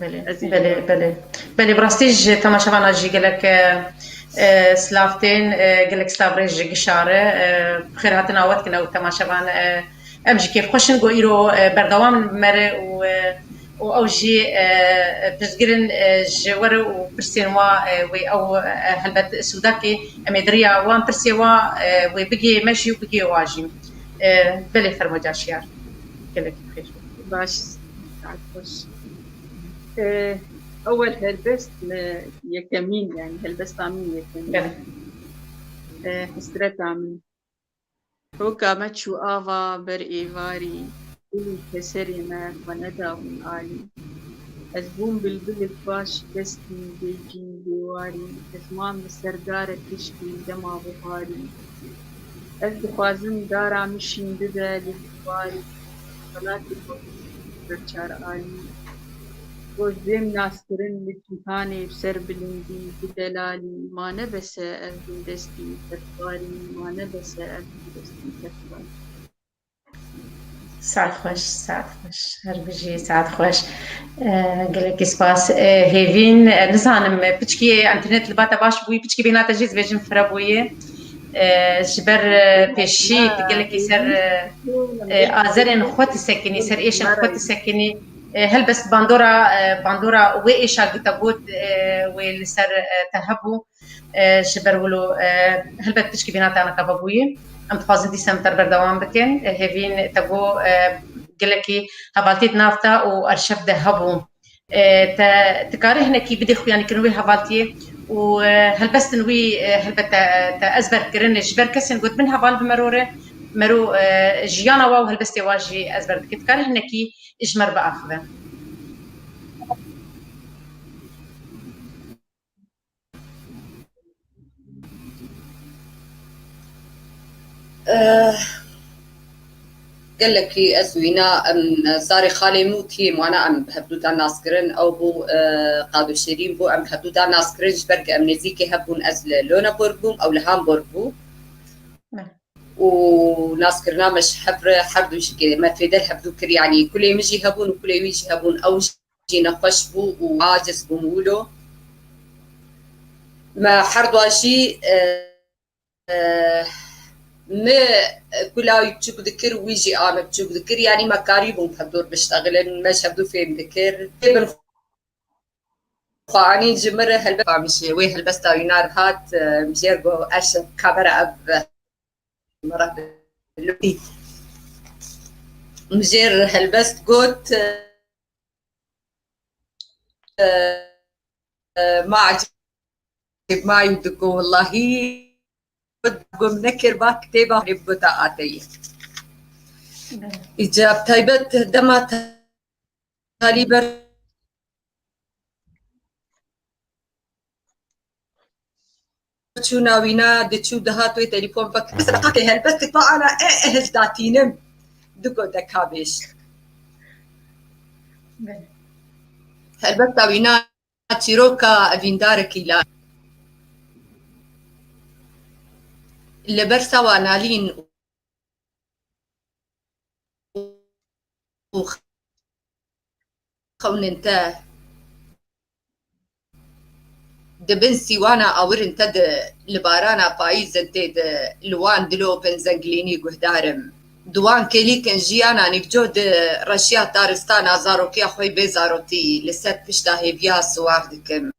Belê, Ez ê belê, belê. Belê, bi rastî ji temaşevana jî gelek, e, e, silav tên, e, gelek silav rê ji gişa re, e, bi xêr hatina we dikin ew temaşevan, e, em jî kêfxweş in ku îro, e, berdewam in bi me re û, e, û ew jî, e, pirsgir in, e, ji we re û pirsên wa, e, wê ew, e, helbet sûdakê em ê di riya wan pirsê wa, e, wê bigê me jî û bigê wa jî. E, belê fermo Caşiyar. Gelekî bi xêr. Baş, saet xweş. E, ewel helbest min yekemîn, yani helbesta min yekemîn. Belê. E, hesreta min. Roka me çû ava ber êvarî, gul û keserê me xwe nedabûn alî. Ez bûm bilbilek baş destî bêcîn bêwarî, ez mam li ser darek hişkî dema biharî. Ez dixwazim dara min şîn bibe li dîwarî, welatê xwe ber çar alî. Got bêm naskirin li cîhanê bi ser bilindî, bi delalî, ma ne bes e ev bindestî, kefxwarî, ma ne bes e ev bindestî, kefxwarî. Saet xweş, saet xweş. Her bijî, saet xweş. E, gelekî spas. E, Hêvîn, e, nizanim, e, piçkî enternet li ba te baş bûyî, piçkî bêhna te jî dibêjin fire bûyî. E, ji ber, e, pêşî tu gelekî ser, e, e, azerên xwe disekinî, ser êşên xwe disekinî. E, helbest bandora, e, bandora wê êşa ku te got, e, wê li ser, e, te hebû. E, ji ber wilo, e, helbet pişkî bîna te anaka vebûyî. Em dixwazin dîsa em te re berdewam bikin. E, Hêvîn te got, e, gelekî hevaltî di nav te û arşev de hebû. E, te dikarî hinekî bidê xuyanîkirin wê hevaltiyê û, e, helbestin wî, e, helbet te, te ezber kirin. Ji ber kesên got bin heval bi mero re, mero, e, jiyana wa û helbestê wa jî ezber dike. Dikarî hinekî ji me re biaxive. Eh, gelekî ez wîna em zarê xalê min û tiyê min wana em bi hevdû da nas kirin. Ew bû, eh, Qado Şêrîn bû, em bi hevdû da nas kirin, ji ber ku em nêzîkê hev bûn, ez li Lüneburg bûm, ew li Hamburg bû. Û naskirina me ji hev re, her du jî me fêde li hevdû kir, yanî kulê min jî hebûn û kulê wî jî hebûn. Ew jî nexweş bû û aciz bûm wilo. Me her dua jî, e, e, min ku lawî biçûk dikir, wî jî a min biçûk dikir. Yanî me karîbûn hevdûr biştexilin, me ji hevdû fêm dikir. Tê bin xwe anîn ji min re helbest, wê helbesta wî nar hat, e, jêr got, eş kamera ev Min jê re helbest got, e, e, ma ecêb ma yû digo, wellahî gum nekir, va kitêba hûnê bigota ateyê. Îca bi taybet dema talî ber çûna wîna diçû dihat wê telefon vekir. Bi sedaqatê helbestik va ana e, e, ez datînim. Digo dekabêj. Belê. Helbesta wîna çîroka evîndarekî la. Li ber sawa nalîn û xewnên te di bin sîwana awirin te de li barana payîzin tê de li wan dilopin zengilînî guhdar im. Di wan kêlîkin jiyana nîvco di reşiya taristana zarokiya xwe bê zarotî li ser pişta hêviya siwar dikim.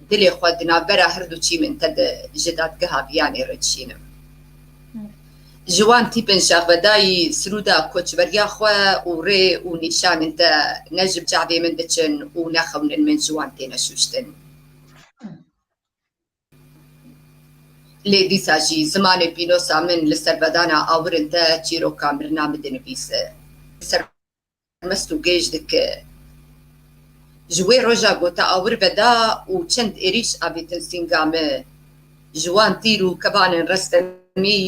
Dilê xwe di navbera her du çîmên te de ji dadgeha viyanê re dişînim. Ji wan tîpên şaxvedayî sirûda koçberiya xwe û rê û nîşanên te ne ji çavê min diçin û ne xewnên min ji wan têne şûştin. Lê dîsa jî zimanê pînosa min li ser vedana awirin te çîroka mirina min dinivîse. Li ser mest û gêj dike. Ji wê roja ku te awir veda û çend êrîş avêtin sînga me, ji wan tîr û kevanên restemî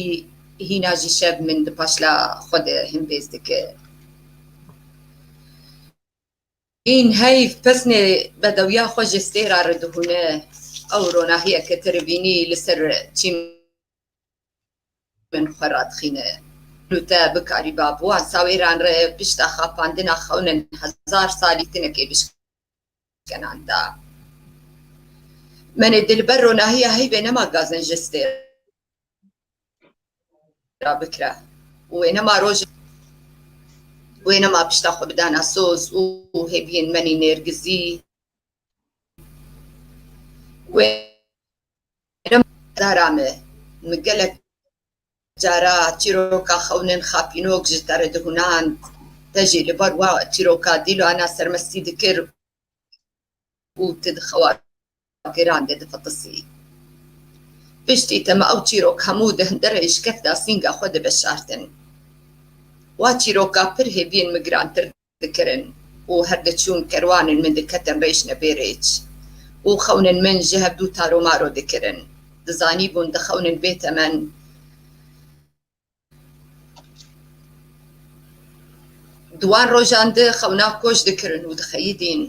hîna jî şev min di paşla xwe de himbêz dike. Hîn heyv pesnê bedewiya xwe ji stêra re dihûne, ew ronahiyeke te rivînî li ser çîm min xwe radixîne. Lû te bikarîba bi wan sawêran re pişta xapandina xewnên hezar salî tinekê bişkenanda. Menê dilber ronahiya heyvê nema gazin ji stêr ra bikira. Wê nema roj, wê nema pişta xwe bidana soz û hêviyên menî nêrgizî. Wê dara me, min gelek cara çîroka xewnên xapînok ji te re dihûnand, te jî li ber wa çîroka dîlana sermestî dikir û tu di xewa giran de difitisî. Piştî te me ew çîrok hemû di hundirê ji kef de sînga xwe diveşartin. Wa çîroka pir hêviyên min girantir dikirin û her diçûn kerwanên min diketin rêş nebê rêç û xewnên min ji hevdû taromaro dikirin. Dizanîbûn di xewnên bê temen di wan rojan de xewna koç dikirin û dixeyidîn.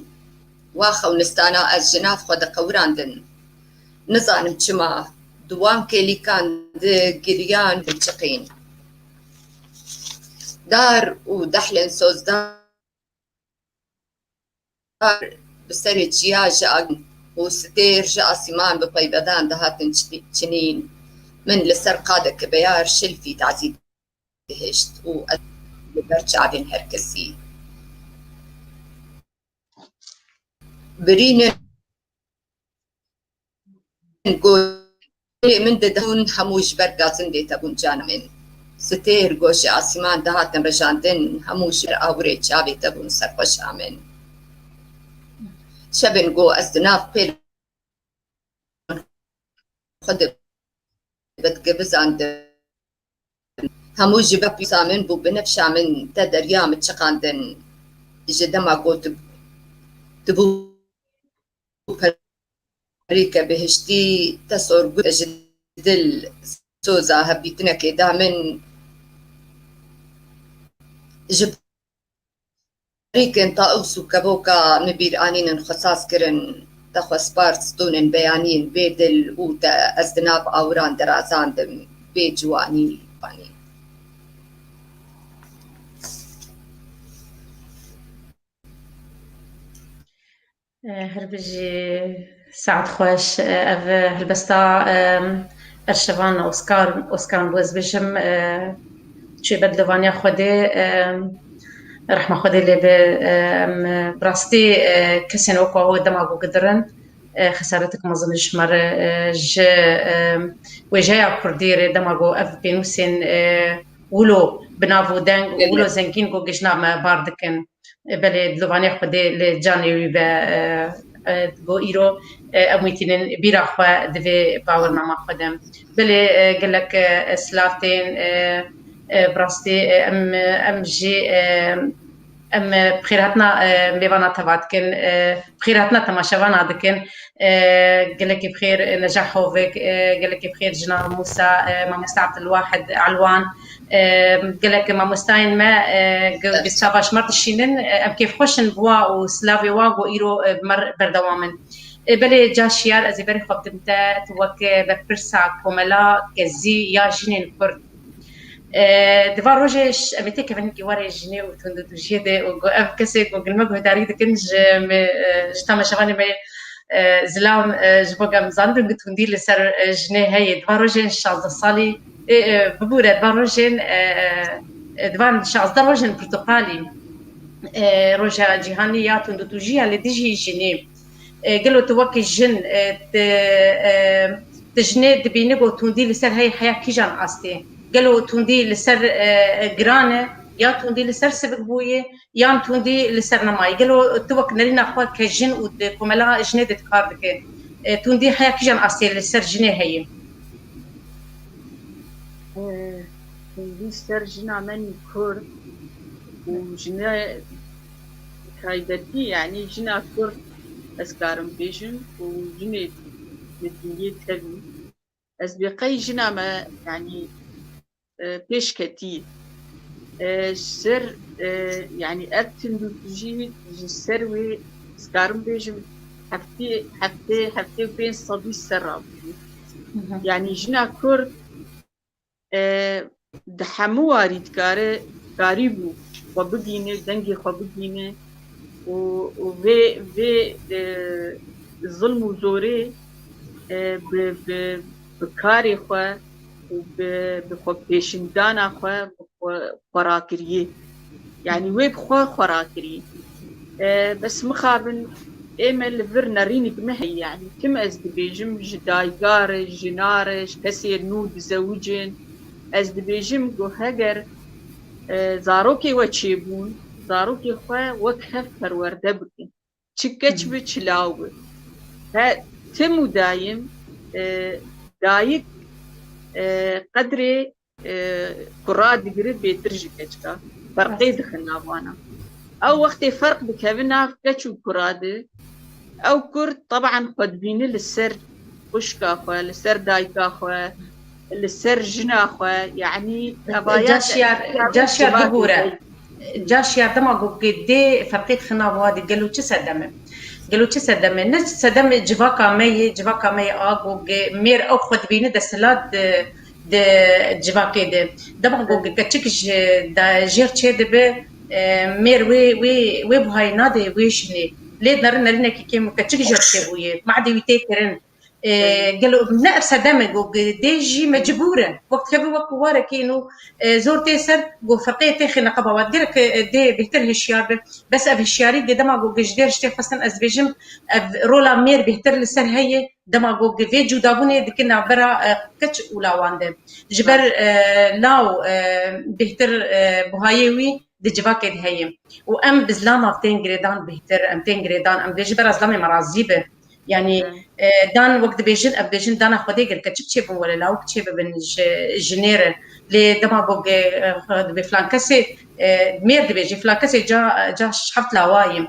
Wa xewnistana ez ji nav xwe diqewirandin. Nizanim çima di wan kêlîkan de giriyan diçiqîn. Dar û dehlên sozdar bi serê çiya ji agin û stêr ji asîman bi peyvedan dihatin çi-, çinîn. Min li ser qadeke beyar şilfî tazî dihişt û ez li ber çavên her kesî. Birînin Golê min didihûn hemû ji ber gazindê tebûn cana min. Stêr go ji asîman dihatin rijandin, hemû ji ber awirê çavê tebûn serxweşa min. Şevên go ez di nav pêl xwe de vedgevizandim. Hemû ji ber pîsa min bû binefşa min te derya min çiqandin. Ji dema got dibû perîke bihiştî te sorgut ji dil soza hevdîtinekê da min. Ji Rîkên taws û kevoka min bîr anînin xwe saz kirin, te xwe spar stûnên beyaniyên bê dil û te ez di nav awiran de razandim, bê ciwanî, wanî. Her bijî, saet xweş. Ev helbesta, em, Erşevan Oskar, Oskar bû, ez bêjim, e, çûye ber dilovaniya Xwedê, em, rehma Xwedê lê be, em, bi rastî, e, kesên wek we dema ku gidirin, e, xesaretek mezin ji me re, e, ji, e, wêjeya Kurdî re dema ku ev pênûsên, e, wilo bi nav û deng û wilo zengîn ku gijna me bar dikin. E, belê, dilovaniya Xwedê li canê wî be, e, e, ku îro, e, em wî tînin bîra xwe di vê bawernama xwe de. Belê, e, gelek, e, silav tên, e, e, bi rastî, e, em, em jî, e, em, e, bi xêrhatina, e, mêvana teva dikin, e, bi xêrhatina temaşevana dikin. E, gelekî bi xêr, e, Neca Hovik, e, gelekî bi xêr Jina Mûsa, e, mamoste Abdulwahid Elwan, e, gelek mamostayên me, e, ge-, bi stava ji me dişînin, e, em kêfxweş in bi wa û silavê wa ku îro, e, bi me re berdewam in. E, belê Ca Şiyar, ez ê berê xwe bidim te, tu wek, e, berpirsa Komela Kezî ya Jinên Kurd. E, di van rojê ş-, em ê têkevin hinkî warê jinê û tundûtûjiyê de û ku ev kesê ku gilme guhdarî dikin ji me, e, ji temaşevanê me, e, zilam, e, ji bo ku em zanibin ku tundî li ser, e, jinê heye. Di van rojên şazdeh salî, e, e, bibûre, di van rojên, e, e, di van şazdeh rojên pirtuqalî, e, roja cîhanî ya tundûtûjiya li dijî jinê. E, gelo tu wekî jin, e, tu, e, tu jinê dibînî ku tundî li ser heye heya kîjan astê? Gelo tundî li ser, e, e, giran e, ya tundî li ser sivikbûyî, yan tundî li ser nemayî? Gelo tu wek nerîna xwe ke jin û di komela jinê de kar dike, e, tundî heya kîjan astê li ser jinê heye? E, tundî ser jina me nî Kurd û jine taybetî, yanî jina Kurd ez karim bêjim û jinê Mêrdîngê tevî. Ez bê qey jina me, yanî, e, pêş ketî. E, ji ser, e, yanî ev tundûtûjî ji ser wê ez karim bêjim heftê, heftê, heftê û pênc sedî ser rabû. Hı hı. Yanî jina Kurd, e, di hemû warî dikare, karîbû xwe bigîne, dengê xwe bigîne û, û vê, vê, e, zilm û zorê, e, bi, bi, bi karê xwe û bi, bi xwe pêşîndana xwe, bi xwe, xwe rakiriye. Yanî wê bi xwe xwe rakirî. E, bes mixabin ê me li vir nerînik me heye. Yanî tim ez dibêjim ji dayika re, jina re, ji kesê nû dizewicin. Ez dibêjim ku heger, e, zarokê we çêbûn, zarokê xwe wek hev perwerde bikin. Çi keç bi, çi law bi. He, tim û dayim, e, dayik, e, qedrê e, kura digire bêtir ji keçika. Ferqê dixin nav wana. Ew wextê ferq dikeve nav keç û kura de, ew kur teban xwe dibîne li ser xwişka xwe, li ser dayika xwe, li ser jina xwe, yanî evaya Ca Şiyar, Ca Şiyar bibûre. Ca Şiyar dema ku dê ferqê dixin nav wa de, gelo çi sedem e? Gelo çi sedem e? Ne sedem e civaka me yê, civaka me yê a ku mêr ew xwe dibîne desthilat di di civakê de. Dema ku keçik ji da-, jêr çêdibe, e, mêr wê, wê, wê buhayê nade wê jinê. Lê nere nerînekî kêm û keçik jêr çêbûye. Madê wî tê kirin. E, gelo ne ev sedem e ku dê jî mecbûr e. Wek dikeve wek warekî nû, e, zor tê ser ku ferqê tê xêne qeba wa. Gerek, e, dê bêhtir hişyar be. Bes ev hişyarî dê dema ku ji dê riştê xwestin ez dibêjim ev rola mêr bêhtir li ser heye. Dema ku vê cudabûnê dike navbera, e, keç û lawan de. Ji ber, e, law, e, bêhtir, e, buhayê wî di civakê de heye. Û em bi zilama tên girêdan bêhtir, em tên girêdan, em dê ji bera zilamê me razî be. Yanî, e, dan wek dibêjin, em dibêjin dana Xwedê gel keçik çêbin wele lawik çêbibin ji jinê re. Lê dema ku, e, dibê filan kesê, e, mêr dibêjê, filan kesê ca, ca heft lawa ye.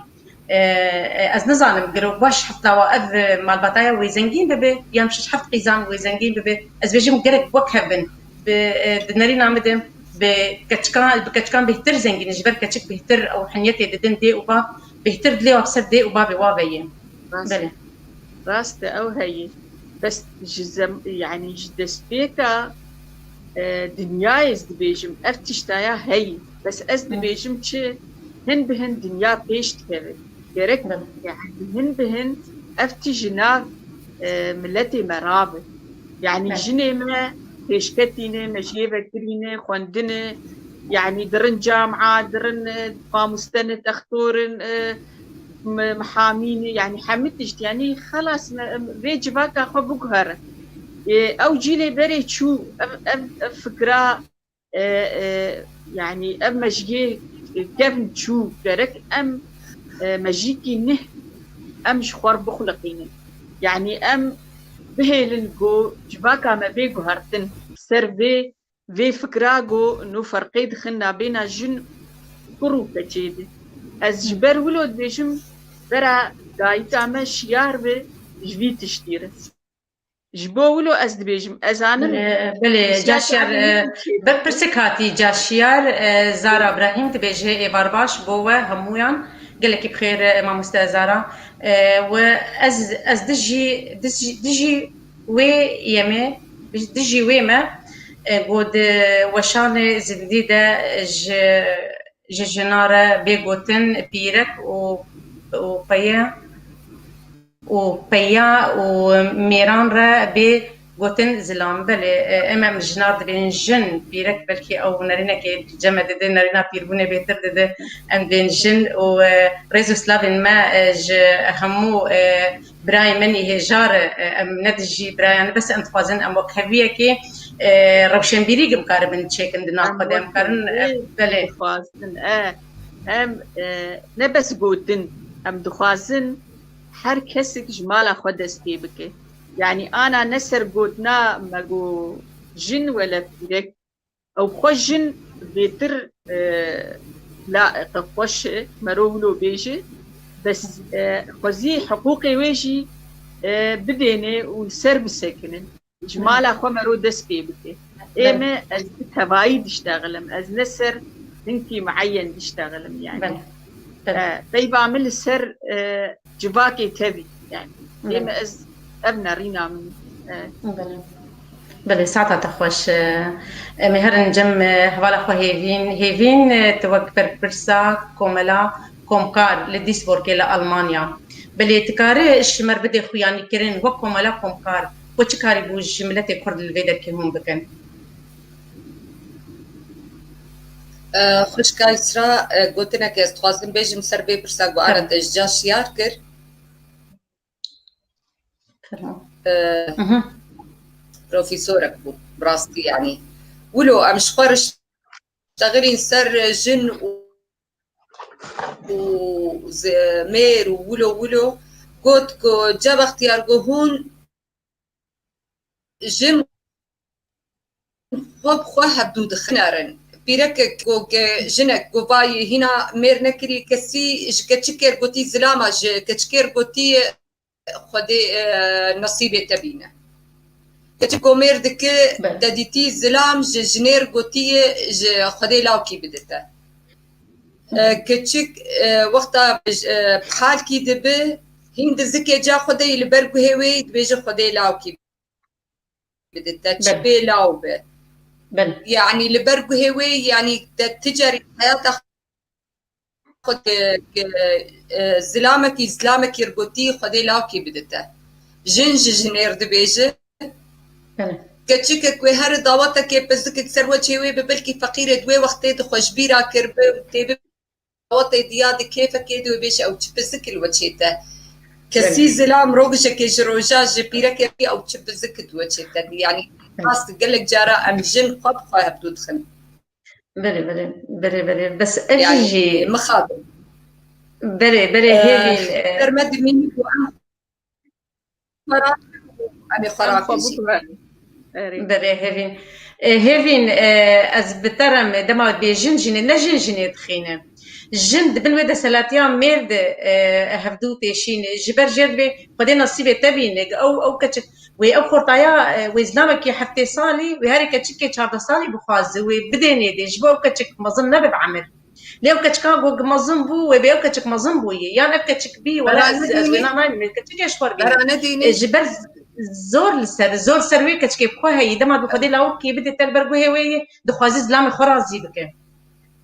E, e, ez nizanim, gelo baş heft lawa ev, e, malbataya wê zengîn bibe, yan şeş heft qîzan wê zengîn bibe, ez bêjim gerek wek hev bin. Bi, e, di nerîna min de bi keçikan, bi keçikan bêhtir zengîn in, ji ber keçik bêhtir ew hiniyetê didin dê û bav, bêhtir dilê wa bi ser dê û bavê wa ve ye. Rast. Belê. Rast e, ew heye. Bes ji zem-, yanî ji destpêka, e, dinyayê ez dibêjim, ev tiştaya heye. Bes ez Hı. dibêjim çi, hin bi hin dinya pêş dikeve. Gerek, yani, hin bi hin ev tî ji nav, e, miletê me rabe. Yani, jinê me pêşketî ne, mejiyê vekirî ne, xwendin e, yani, dirin camia, dirin, e, mamoste ne, textor in, e, mi-, mihamî ne, yani, hemî tişt, yani, xelas me, em, vê civaka xwe biguherin. E, ew cîlê berê çû, ev, ev, ev fikra e, e, yani ev mejiyê kevn çû, gerek em, e, mejîkî nih em ji xwe re bixuliqînin. Yani em bihêlin ku civaka me bê guhertin ser vê, vê fikra ku nû ferqê dixin nabêna jin kur û keçê de. Ez ji ber wilo dibêjim, bera dayika me şiyar be ji vî tiştî re. Ji bo wilo ez dibêjim, ez zanim. E, belê, caşiyar, e, berpirsik hatî, caşiyar, e, Zara Brahîm dibêje, êvar baş bo we hemûyan, gelekî bi xêr, e, mamoste Zara. E, we ez, ez dijî, dijî, dijî wê yemê, dijî wê me, e, ku di weşanê zindî de ji, ji jina re bê gotin pîrek û, û peye û peya û mêran re bê gotin zilam. Belê, e, em, em jinar dibên jin, pîrek belkî ew nerînekê cem me dide, nerîna pîrbûnê bêtir dide, em dibên jin û, e, rêz û slavên me, e, ji hemû, e, birayên min ê hêja re, e, em ne dijî birayan, bes em dixwazin em wekheviyekê, e, rewşenbîrî bikaribin çêkin di nav xwe de, em karin, e, belê. Dixwazin, e, em, e, ne bes gotin, em dixwazin her kesek ji mala xwe dest pê bike. Yanî ana ne ser gotina me got jin wele pîrek, ew xwe jin bêtir, e, layiqe xweş e, mero wilo bêje, bes, e, xwezî hiqûqê wê jî, e, bidêne û li ser bisekinin. Ji mala xwe mero dest pê bike. Ê me, ez bi tevayî diştexilim. Ez ne ser hinkî mueyen diştexilim, yani. E, peyva min li ser, e, civakê tevî, yani. Ê me, ez, ev nerîna min, e. Belê, saeta te xweş. E, em ê herin cem, e, hevala xwe Hêvîn. Hêvîn, e, tu wek berpirsa Komela Komkar li Duisburgê li Almanya. Belê, tu karî ji me re bidê xuyanîkirin wek Komela Komkar, we çi karîbû ji miletê Kurd li vê derkê hûn bikin? E, xwişka Îsra, e, gotinek ez dixwazim bêjim ser vê pirsa ku Ara te ji ca şiyar kir. E, profesorek bû, bi rastî, yanî. Wilo em ji xwe re ştexilîn ser jin û, û zi-, mêr û wilo wilo got ku Cem Extiyar got hûn jin xwe bi xwe hevdû dixin herin. Pîrekek ku ge-, jinek ku vayî hîna mêr nekirî, kesî ji keçikêr gotî zilama, ji keçikêr gotî Xwedê, e, nesîbê te bîne. Keçik ku mêr dike, te dîtî zilam ji jinêr gotiye ji Xwedê lawkî bide te. E, keçik, e, wexta, e, bi halkî dibe, hîn di zikê ca Xwedê yî li ber guhê wê yî dibêje Xwedê lawkî bide te, çi bê law be. Yanî li ber guhê wê, yanî te ti carî heyata xwe, e, e, zilamekî, zilamekî rgotî Xwedê lawkî bide te. Jin ji jinêr dibêje. Belê. Keçikek wê here dawetekê pizikek ser weçê wê bi belkî feqîrê di wê wextê di xwe ji bîra kiribe û tê bi dawetê diya di kêfekê de wê bêje ew çi pizik li weçê te. Kesî zilam rojekê ji roja ji pîrekê ew çi pizik di weçê te. Yanî rast gelek cara em jin xwe bi xwe hevdû dixin. Belê, belê, belê, belê. Bes ev jî mixabin. Belê, belê, hêvîn, e, ser me dimînî ku em xwe rakin û em ê xwe rakin jî. Belê, hêvîn. E, hêvîn, e, ez bi te re me dema bê jin jinê, ne jin jinê dixîne. Jin di bin wê desthilatiya mêr de, e, hevdû têşîne. Ji ber jê re divê Xwedê nasîbê te bîne. Ew, ew keçik Wê ew xortaya, e, wê zilamekî heftê salî, wê herê keçikê çardeh salî bixwaze, wê bidê nêdê, ji bo ew keçik mezin nebe bi emir. Lê ew keçika ku mezin bû, wê bê ew keçik mezin bûyê. Yan ev keçik bî, wela ez, ez wê nanayim, wê keçikê ji xwe re bînim. E, ji ber zor li ser, zor ser wê keçikê bi xwe heyî. Dema bi Xwedê lawikî bidê te li ber guhê wê yê, dixwazî zilamê xwe razî bike.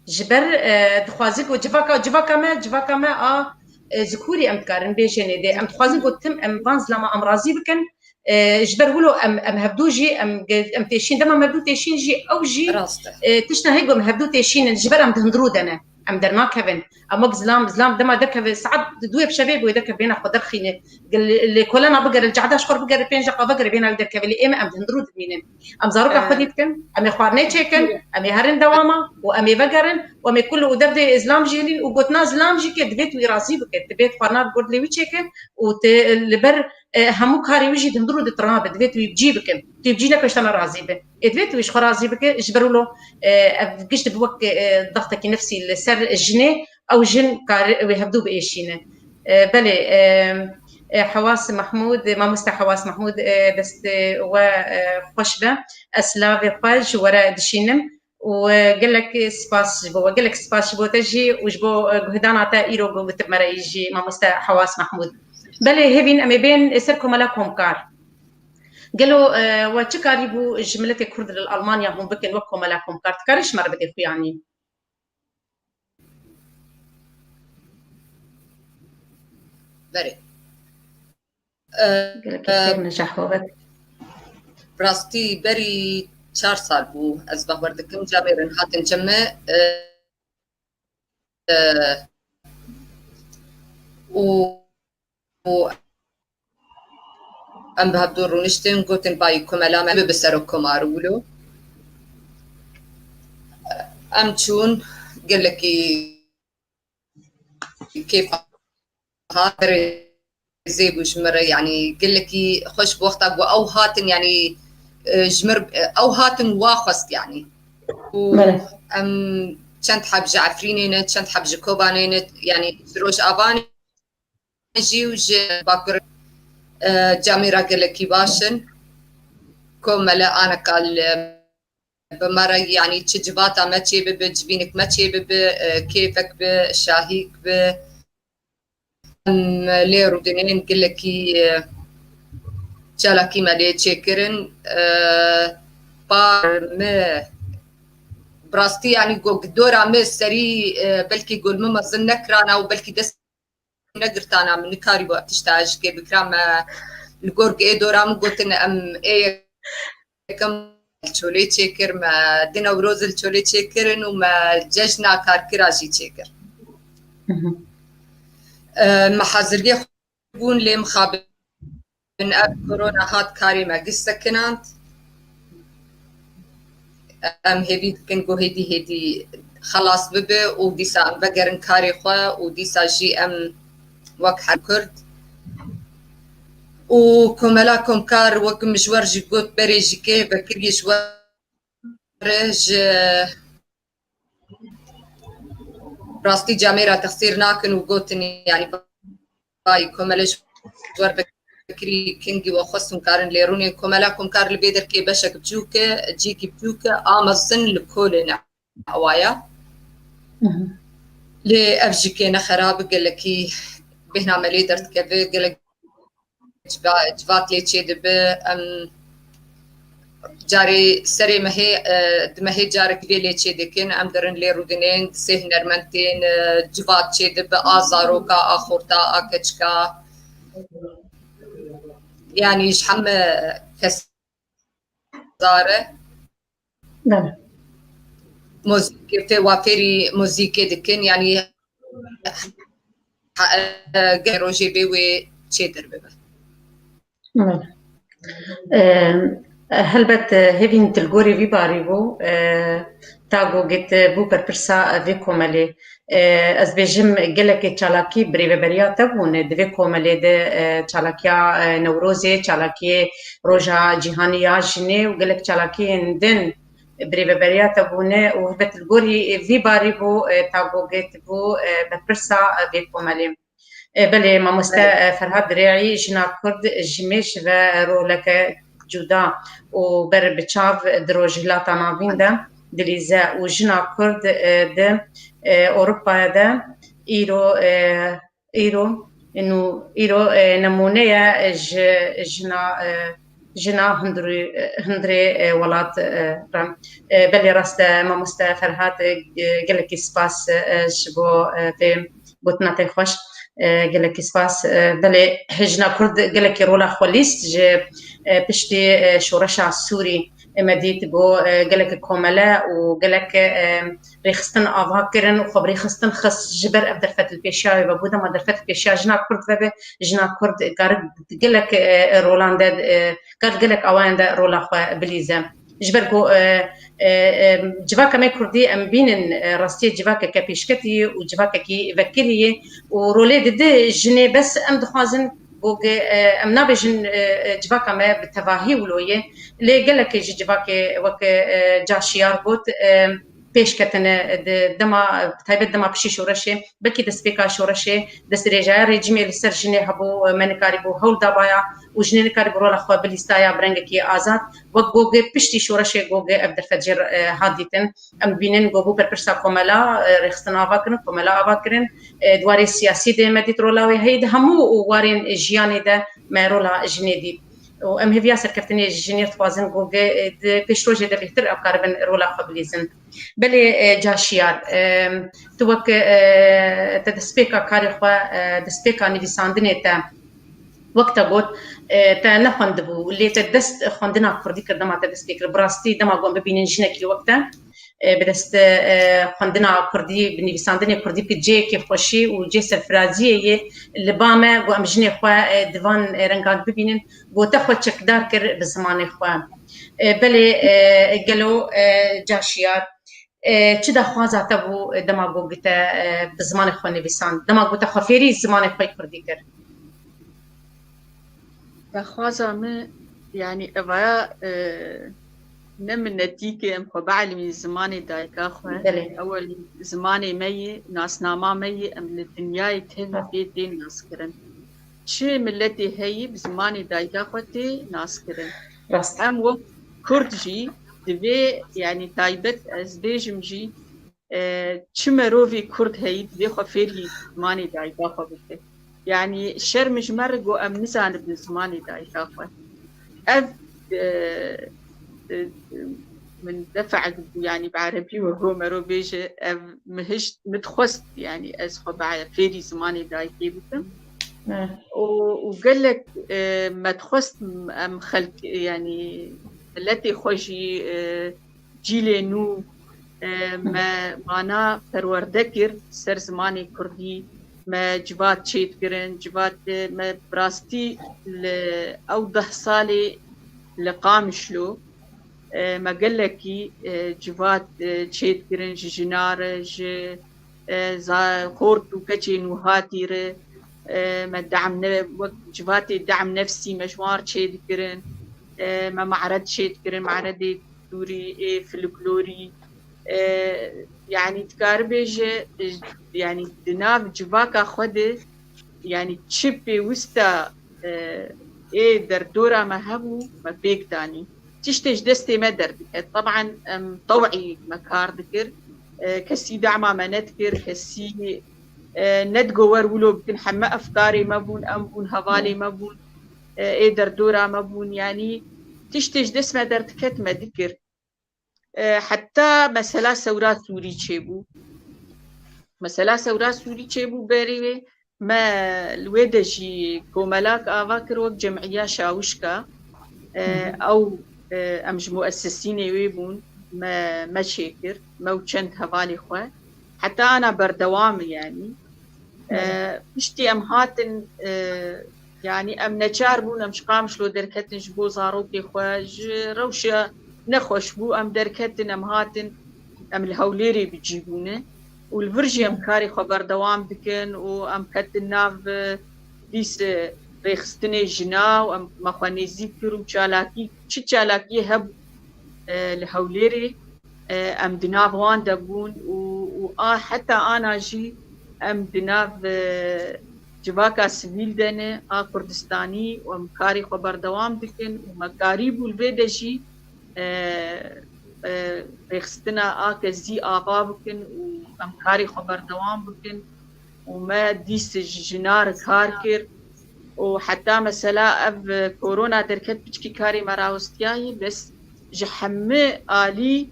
Ji ber, e, dixwazî ku civaka, civaka me, civaka me a, e, zikûrî em dikarin bêjin êdî. Em dixwazin ku tim em van zilama em razî bikin. E, ji ber wilo em, em hevdû jî, em, em têşîn, dema em hevdû têşîn jî, ew jî, Rast e. e, tişta hê ku em hevdû têşînin, ji ber em di hundirû de ne. Em dernakevin. Em wek zilam, zilam dema derkeve, saet duyê bi şevê bûye derkeve bêhna xwe derxîne. Li, li kolena bigere, li cehda ji xwe bigere, pênc deqa vegere bêhna wî derkeve, lê ême em di hundirû dimînin. Em zaroka xwe dî dikin, em ê xwarinê çêkin, em ê herin dewama û em ê vegerin û em ê kul û derdê zilam jî hilîn û gotina zilam jî ke divêt wî razî bike, divêt xwarina di gor dilê wî çêke û tê li ber, e, hemû karê wî jî di hundir û di tirna be, divêt wî bi cî bikin. Tu yê bi cî neke ji te ne razî be. Ê divêt wî ji xwe razî bike, ji ber wilo, e, ev giş dibe wek, e, dextekî nefsî li ser jinê, ew jin kar wê hevdû biêşîne. E, belê, e, e, Hewas Mehmûd, mamoste Hewas Mehmûd, e, destê we, e, xweş be. Ez silavê xwe ji we re dişînim û, e, gelek spas ji bo we, gelek spas ji bo te jî û ji bo, e, guhdana te îro ku gotibme re jî mamoste Hewas Mehmûd. Belê hêvîn em ê bên ser Komela Komkar. Gelo, e, we çi karîbû ji miletê Kurd li Almanya hûn bikin wek Komela Komkar? Dikarî ji me re bidê xuyanî? Berê. E, Gelekî e, kêr necahovet. Rastî berî çar sal bû, ez bawer dikim, camêrin hatin cem me, e, e, û, û em bi hevdû rûniştin, gotin, "Bayî Komela me bi serok Komar wilo." Em çûn, gelekî kêfa hat, rêzê bû ji min re, yanî gelekî xweş bû wexta ku ew hatin, yanî, e, ji mir, e, ew hatin wa xwest, yanî. Û Belê. em çend heb ji Efrînê ne, çend heb ji Kobanê ne, yanî ji Rojava ne jî û ji Bakur, e, camêra gelekî baş in. Komele aneka li bi me re, yanî çi civata me çê bibe, civînik me çê bibe, e, kêfek bi, şahîk bi, em lê rûdinên gelekî, e, çalakî me lê çêkirin. E, par me, bi rastî, yanî go-, dora me serî, e, belkî gol min mezin nekirana û belkî dest negirtana, min nikarîbû ev tişta ji kê bikira. Me li gor ê dora min gotin, em ê yekem li Çolê çêkir, me di Newroz li Çolê çêkirin û me cejna karkira jî çêkir. Mhm. E, me haziriyê xwe bûn, lê mixabin ev korona hat, karê me giş sekinand. Em hêvî dikin ku hêdî hêdî xelas bibe û dîsa em vegerin karê xwe û dîsa jî em wek her Kurd û Komela Komkar, wek min ji we re jî got berê, ji kê vekirî ji we re, ji rastî camêra texsîr nakin û gotin, yanî, "Vay, Komele ji we re vekirî kingî we xwest hûn karin lê rûnê." Komela Komkar li vê derkê beşek biçûk e, cîkî biçûk e, a mezin li kolê ne awaya. Mhm. Lê ev jî kê ne xerab, gelekî bêhna me lê derdikeve, gelek civa-, civat lê çêdibe. Em carê serê mehê, e, di mehê carek vê lê çêdikin. Em derin lê rûdinên, di sê hunermend tên, e, civat çêdibe, a zaroka, a xorta, a keçika. Yanî ji heme kes zar e. Belê. Muzîkê fê-, wa fêrî muzîkê dikin, yanî he-, e, gel rojê bê wê çêtir bibe. Belê. E, helbet, e, hêvîn tu li gorî vî barî bû, e, ta ku gotibû berpirsa, e, vê komelê. E, ez bêjim gelekê çalakî birêveberiya te bûne di vê komelê de, e, çalakiya, e, Newrozê, çalakiyê Roja Cîhanî ya Jinê û gelek çalakiyên din birêveberiya te bûne û helbet li gorî vî barî bû, e, ta ku gotibû, e, berpirsa, e, vê komelê. E, belê, mamoste, e, Ferhat Dirê'î jina Kurd ji mêj ve roleke cuda û ber bi çav di Rojhilata Navîn de dilîze û jina Kurd, e, di, e, Ewropaya de îro, e, îro, nû, îro, e, nemûne ye ji jina, e, jina hundirî, e, hundirê, e, welat, e, re. E, belê rast e, mamoste Ferhat, e, gelekî spas, e, ji bo, e, vê gotina te xweş. E, gelekî spas. E, belê, jina Kurd gelekî rola xwe lîst ji, e, piştî, e, şoreşa Sûrî. E, me dît ku, e, gelek komele û gelek, e, rêxistin ava kirin û xwe bi rêxistin xist ji ber ev derfet li pêşiya wê vebû. Dema derfet li pêşiya jina Kurd vebe, jina Kurd kar gelek, e, rolan de, e, kar gelek awayan de rola xwe bilîze. Ji ber ku, e, e, e, civaka me Kurdî em bînin, e, rastiyê civakeke pêşketî ye û civakekî vekirî ye û rolê dide jinê, bes em dixwazin ku ge-, e, em nabêjin, e, e, civaka me bi tevahî wilo ye, lê gelekê ji civakê weke, e, Caşiyar got, e, pêş ketine di dema, bi taybet dema piştî şoreşê, belkî destpêka şoreşê, destdirêjaya rejîmê li ser jinê hebû, me nikarîbû hewl dabaya û jinê nikarîbû rola xwe bilîstaya bi rengekî azad. Wek gogê piştî şoreşê gogê ev derfet jê, e, hat dîtin. Em dibînin ku bû berpirsa komela, e, rêxistin ava kirin, komela ava kirin. E, di warê siyasî de me dît rola wê heyî, di hemû warên jiyanê de me rola jinê dît. Û em hêviya serkeftinê ji jinê dixwazin ku ge-, e, di pêşrojê de bêhtir ew karibin rola xwe bilîzin. Belê, e, Caşiyar, e, tu wek, e, te destpêka karê xwe, e, destpêka nivîsandinê te, wek te got, e, te nexwendibû, lê te dest xwendina kurdî kir, dema te dest pê kir. Bi rastî dema ku em bibînin jinekî wek te, e, bi dest, e, xwendina kurdî, bi nivîsandinê kurdî bike cihekî xweşî û cihê serfiraziyê ye li ba me, ku em jinê xwe, e, di van, e, rengan bibînin, ku te xwe çekdar kir bi zimanê xwe. E, belê, e, gelo, e, Caşiyar, e, çi daxwaza te bû, e, dema ku te, e, bi zimanê xwe nivîsand, dema ku te xwe fêrî zimanê xwe kurdî kir? Daxwaza min, yanî, evaya, e, ne minnetî ke em xwe bielmîn zimanê dayika xwe. Belê. Ewel zimanê me ye, nasnama me ye, em li dinyayê tevî pê tên naskirin. Çi miletê heyî bi zimanê dayika xwe tê naskirin. Rast. Em wek Kurd jî divê, yanî, taybet ez bêjim jî, e, çi merovê Kurd heyî divê xwe fêrî zimanê dayika xwe bike. Yanî şerm ji me re ku em nizanibin zimanê dayika xwe. Ev, e, e, min defek bû, yanî bi erebî we ku mero bêje, ev mi hişt, mi dixwest, yanî ez xwe bi fêrî zimanê dayikê bikim. Û, û gelek, e, me dixwest em xelk, yanî miletê xwe jî, e, cîlê nû, e, me mana perwerde kir ser zimanê kurdî, me civat çêdikirin, civat, e, me bi rastî li ew deh salê li Qamişlo, e, me gelekî, e, civat, e, çêdikirin ji jina re, ji, e, za-, xort û keçên wihatî re, e, me dehm ne-, wek civatê dehm nefsî me ji wan re çêdikirin, e, me mared çêdikirin, maredê destûrî, ê folklorî, e, yanî dikaribêje, e, yanî di nav civaka xwe de, yanî çi pêwista, e, ê derdora me hebû, me pêk danî. Tiştê ji destê me derdiket. Teban em tew'î me kar dikir. E, kesî dema me nedikir, kesî, e, nedigo wer wilo bikin, heme efkarê me bûn, em bûn, hevalê me bûn, e, ê derdora me bûn. Yanî tiştê ji dest me derdiket, me dikir. E, heta mesela Sewra Sûrî çêbû. Mesela Sewra Sûrî çêbû berê wê, me li wê de jî komelak ava kir wek cem'iya Şawişka. E, Hı hı. Ew, e, em ji muessisînê wê bûn, me, me çêkir, me û çend hevalê xwe. Heta ana berdewam e, yanî. E, Belê. Piştî em hatin, e, yanî em neçar bûn, em ji Qamişlo derketin ji bo zarokê xwe, ji rewşa nexweş bû, em derketin, em hatin, em li Hewlêrê bi cî bûne û li vir jî em karê xwe berdewam dikin û em ketin nav, e, dîs, e, rêxistinê jina û em me xwe nêzîk kir û çalakî, çi çalakiyê hebû, e, li Hewlêrê, e, em di nav wan de bûn û, û a heta ana jî em di nav, e, civaka sivîl de ne a Kurdistanî û em karê xwe berdewam dikin û me karîbû li vê de jî, e, e, rêxistina ake zî ava bikin û em karê xwe berdewam bikin û me dîs ji jina re kar kir û heta mesela ev korona derket piçkî karê me rawestiyayî, bes ji hemî alî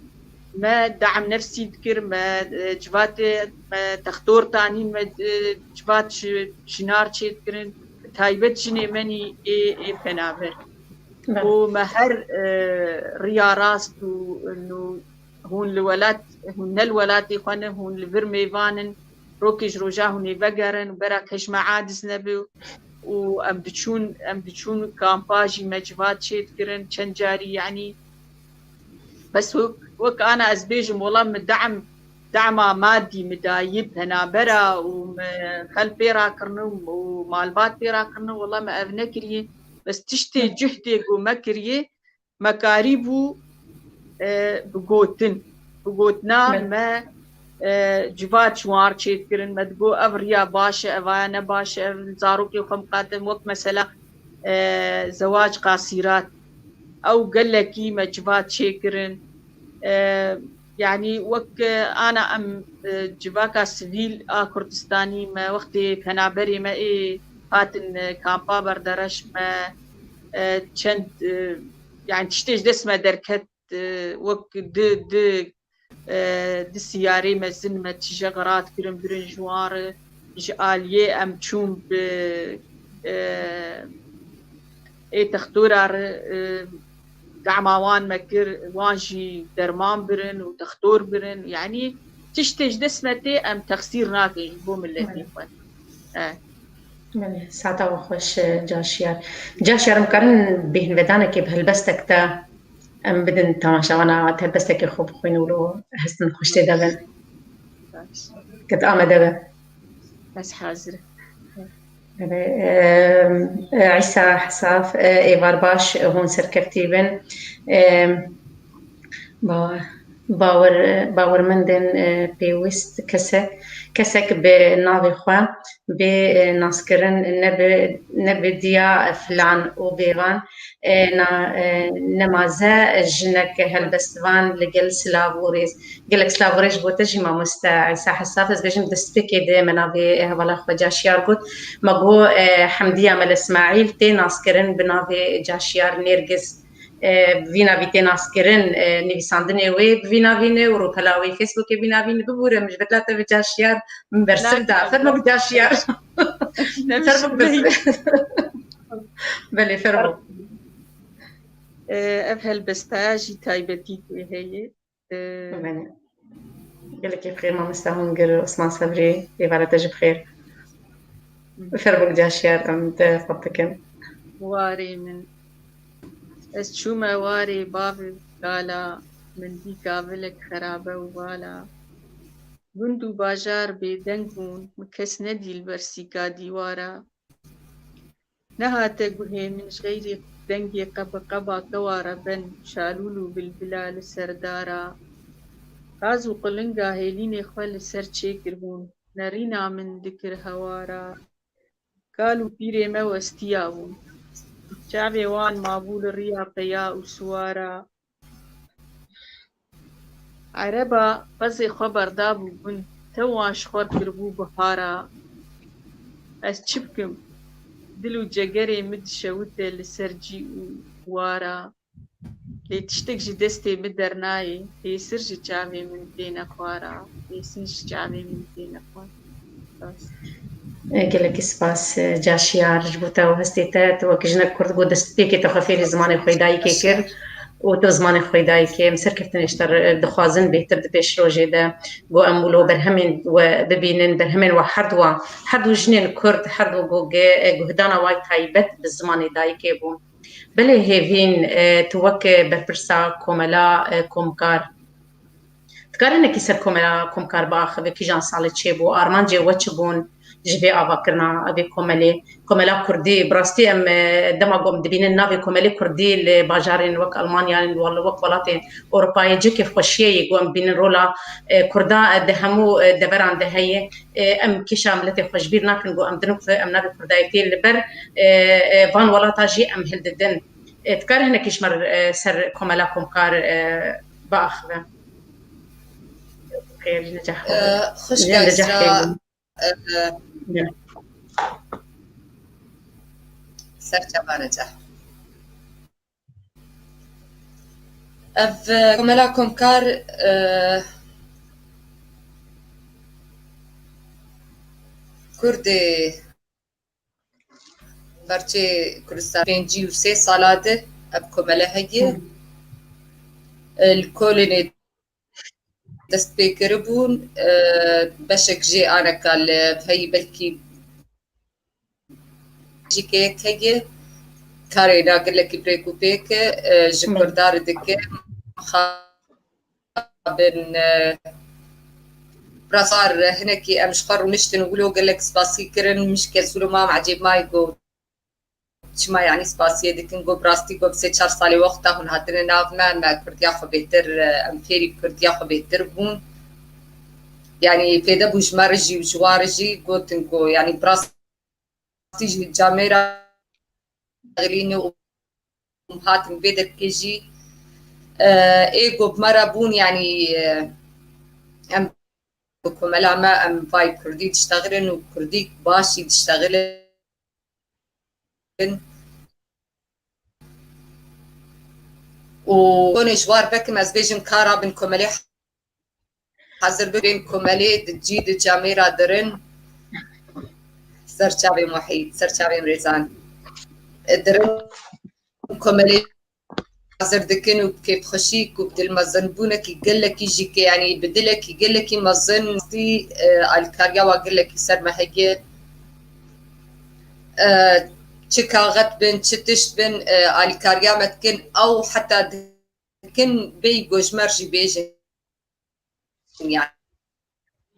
me de'm nefsî dikir, me, e, civatê me textor tanîn, me, e, civat ji, jinar çêdikirin, bi taybet jinê menî ê, ê penaber. Belê. Û me her, e, riya rast û, û hûn li welat, hûn ne li welatê xwe ne, hûn li vir mêvan in, rokê ji roja hûn ê vegerin, bera kej me aciz nebe û em diçûn, em diçûn kampa jî me civat çêdikirin çend carî, yanî bes wek, wek ana ez bêjim, wela min de'm, de'ma madî min dayî penabera û min xel pê rakirine û malbat pê rakirine, wela me ev nekiriye. Bes tiştê, cuhdê ku me kiriye, me karîbû, e, bi gotin, bi gotina Belê. me, e, civat ji wan re çêdikirin. Me digot, ev riya baş e, ev aya ne baş e, ev zarokê xwe miqatin, wek mesela, e, zewac qasîrat. Ew gelekî me civat çêkirin. E, yanî wek, e, ana em, e, civaka sivîl a Kurdistanî me wextê penaberê me ê hatin, e, kampa berdereş me, e, çend, e, yani tiştê ji dest me derket, e, wek di, di, e, di siyarê mezin me tije xirat kirin, birin ji wan re, ji aliyê em çûn bi, e, ê textora re, e, dema wan me kir, wan jî derman birin û textor birin. Yanî tiştê ji dest me tê, em texsîr nakin ji bo miletê xwe. E. Belê, saeta we xweş, e, Caşiyar. Caşiyar, em karin bêhnvedanekê bi helbestek te em bidin temaşevana, te helbestekê xwe bixwîn û hestin xweş tê de bin. Baş. Ket amede be. Ez hazir im. Belê, e, e, Îsa Hesaf, e, êvar baş, e, hûn serkeftî bin. E, ba-, bawer, bawermend in, e, pêwîst kesek, kesek bi navê xwe bê, e, naskirin, ne bi, ne bi diya filan û bêvan, e, na, e, nemaze jinek helbestvan li gel silav û rêz. Gelek silav û rêz bo te jî mamoste Îsa Hesaf. Ez bêjim destpêkê de me navê hevala xwe Caşiyar got. Me got, e, Hemdiya Mele Îsmaîl tê naskirin bi navê Caşiyar Nêrgiz. E, bi vî navî tê naskirin, e, nivîsandinê wê bi vî navî ne û rûpela wê Facebookê bi vî navî ne. Bibûre min ji bedla te bi Caşiyar min bersiv da. Fermo bi Caşiyar. Fermo bi. Belê, fermo. E, ev helbestaya jî taybetî wê heye. E, Belê. Gelekî bi xêr mamoste Hungir, Osman Sebrî, êvara te jî bi xêr. Fermo Caşiyar, em te xwe bikin. Warê min. Ez çûme warê bavê gala, min dî kavilek xerabe û vala. Gund û bajar bêdeng bûn, min kes nedî li ber sîka dîwara. Nehate guhê min ji xeyrê dengê qebeqeba kewa re ben şalûl û bilbila li ser dara. Qaz û qilinga hêlînê xwe li ser çêkiribûn, nerîna min dikir hewara. Kal û pîrê me westiya bûn. Çavê wan mabû li riya peya û siwara. Ereba qezê xwe berdabû gund, tew wan ji xwe kiribû bihara. Ez çi bikim? Dil û cegerê min dişewite li ser cî û wara. Lê tiştek ji destê min dernayê, hêsir ji çavê min têne xwara, hêsin ji çavê min têne xwara. Gelekî spas, e, Caşiyar, ji bo te û hestê te. Tu wekî jinek Kurd got, destpêkê te xwe fêrî zimanê xwe yê dayikê kir û tu zimanê xwe yê dayikê. Em serkeftinê ji te re dixwazin bêhtir di pêşrojê de. Got, em wilo berhemên we bibînin, berhemên we herduwa, herdu jinên Kurd, herdu got, ge-, e, guhdana way taybet bi zimanê dayikê bû. Belê hêvîn, e, tu wek berpirsa Komela, e, Komkar, Dikarî hinekî ser Komela Komkar biaxivî, kîjan salê çêbû, armancê we çi bûn ji vê avakirina vê komelê? Komela Kurdî, bi rastî em, e, dema ku em dibînin navê komelê Kurdî li bajarên wek Almanya, li wel-, wek welatên Ewropayê cihekê xweşiyê ye ku em dibînin rola, e, Kurda, e, di hemû, e, deveran de heye. E, em kêşa miletê xwe ji bîr nakin ku em din ku em navê Kurdayetiyê li ber, e, e, van welata jî em hildidin. E, dikare hinekî ji me, e, ser Komela Komkar, e, biaxive. Xêr, necah. E, xweş Necah Gaysra, xêr. E, Ya. Ser çava Necah. Ev, e, Komela Komkar, e, Kurdê Perçê Kurdistan pêncî û sê sala de ev komele heye. E, li Kolînê dest pê kiribûn, e, beşek jê aneka li heyî belkî jî keyek heye. Karê na gelekî bi rêk û pêk e, ji Kurda re dike. Mixabin, e, Rasar hinekî em ji xwe rûniştin û wilo gelek spasî kirin. Min ji kes wilo mam ecêb mayî got, çima, yanî spasiyê dikin, got, bi rastî, got, bi sê çar salê wexta hûn hatine nav me, me kurdiya xwe bêhtir, e, em fêrî kurdiya xwe bêhtir bûn. Yanî fêde bû ji me re jî û ji wa re jî, gotin ku, yanî bi rastî jî camêra xelîne û hatin vê derkê jî, e, ê ku bi me re bûn, yanî, e, em bi komela me, em vay kurdî diştexilin û kurdî baş jî diştexilin. Û konê ji war vekim ez bêjim, kara bin komelê hazir bibên komelê di cî di camêra dirin. Ser çavê Muhît, ser çavên rêzan. Dirin komelê hazir dikin û bi kêfxweşî ku bi dilmezinbûnekî gelekî jî ke, yanî bi dilekî gelekî mezin, rastî, e, alîkariya wa gelekî ser me heye. E, çi kaxet bin, çi tişt bin, e, alîkariya me dikin, ew heta dikin bêyî ku ji me re jî bêjin. Yani,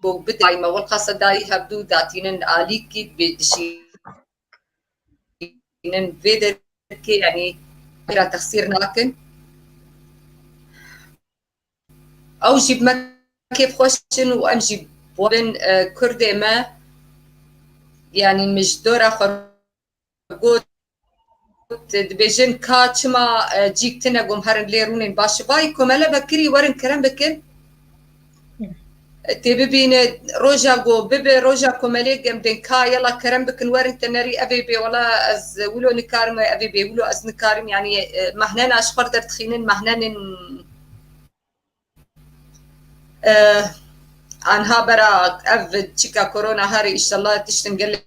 bu bidayî me welqasa dayî hevdû datînin alîkî bê dişînin vê derkê, yani, pêra texsîr nakin. Ew jî bi me kêfxweş in û em jî bi wan, e, kurdê me, yani, min ji dora xwe got, dibêjin ka çima, e, cîk tune, gom herin lê rûnên baş. Vay komele vekirî, werin kerem bikin. E, tê bibîne roja go bibe, roja komelê gem bên ka yala kerem bikin, werin tenerî evê bê, wala ez wilo nikarim, evê bê wilo ez nikarim, yani, e, mehnena ji xwe derdixînin, mehnenên, e, anha bera ev çika korona harê, inşallah tiştin gelek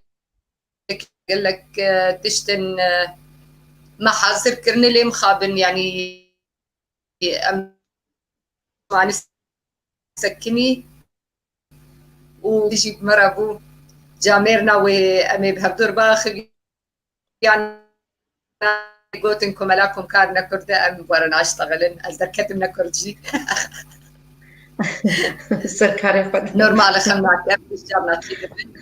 gelek, e, tiştin, e, me hazir kirine lê mixabin, yani, em, yani, sekinî û jî bi me re bû camêrna wê em ê bi hevdû re biaxivî, yan gotin komela komkar ne kurd e, em werin aştexilin, ez derketim ne kurd jî. Ser karê xwe de. Normal e, xem nakem, îşcan nakî dibin.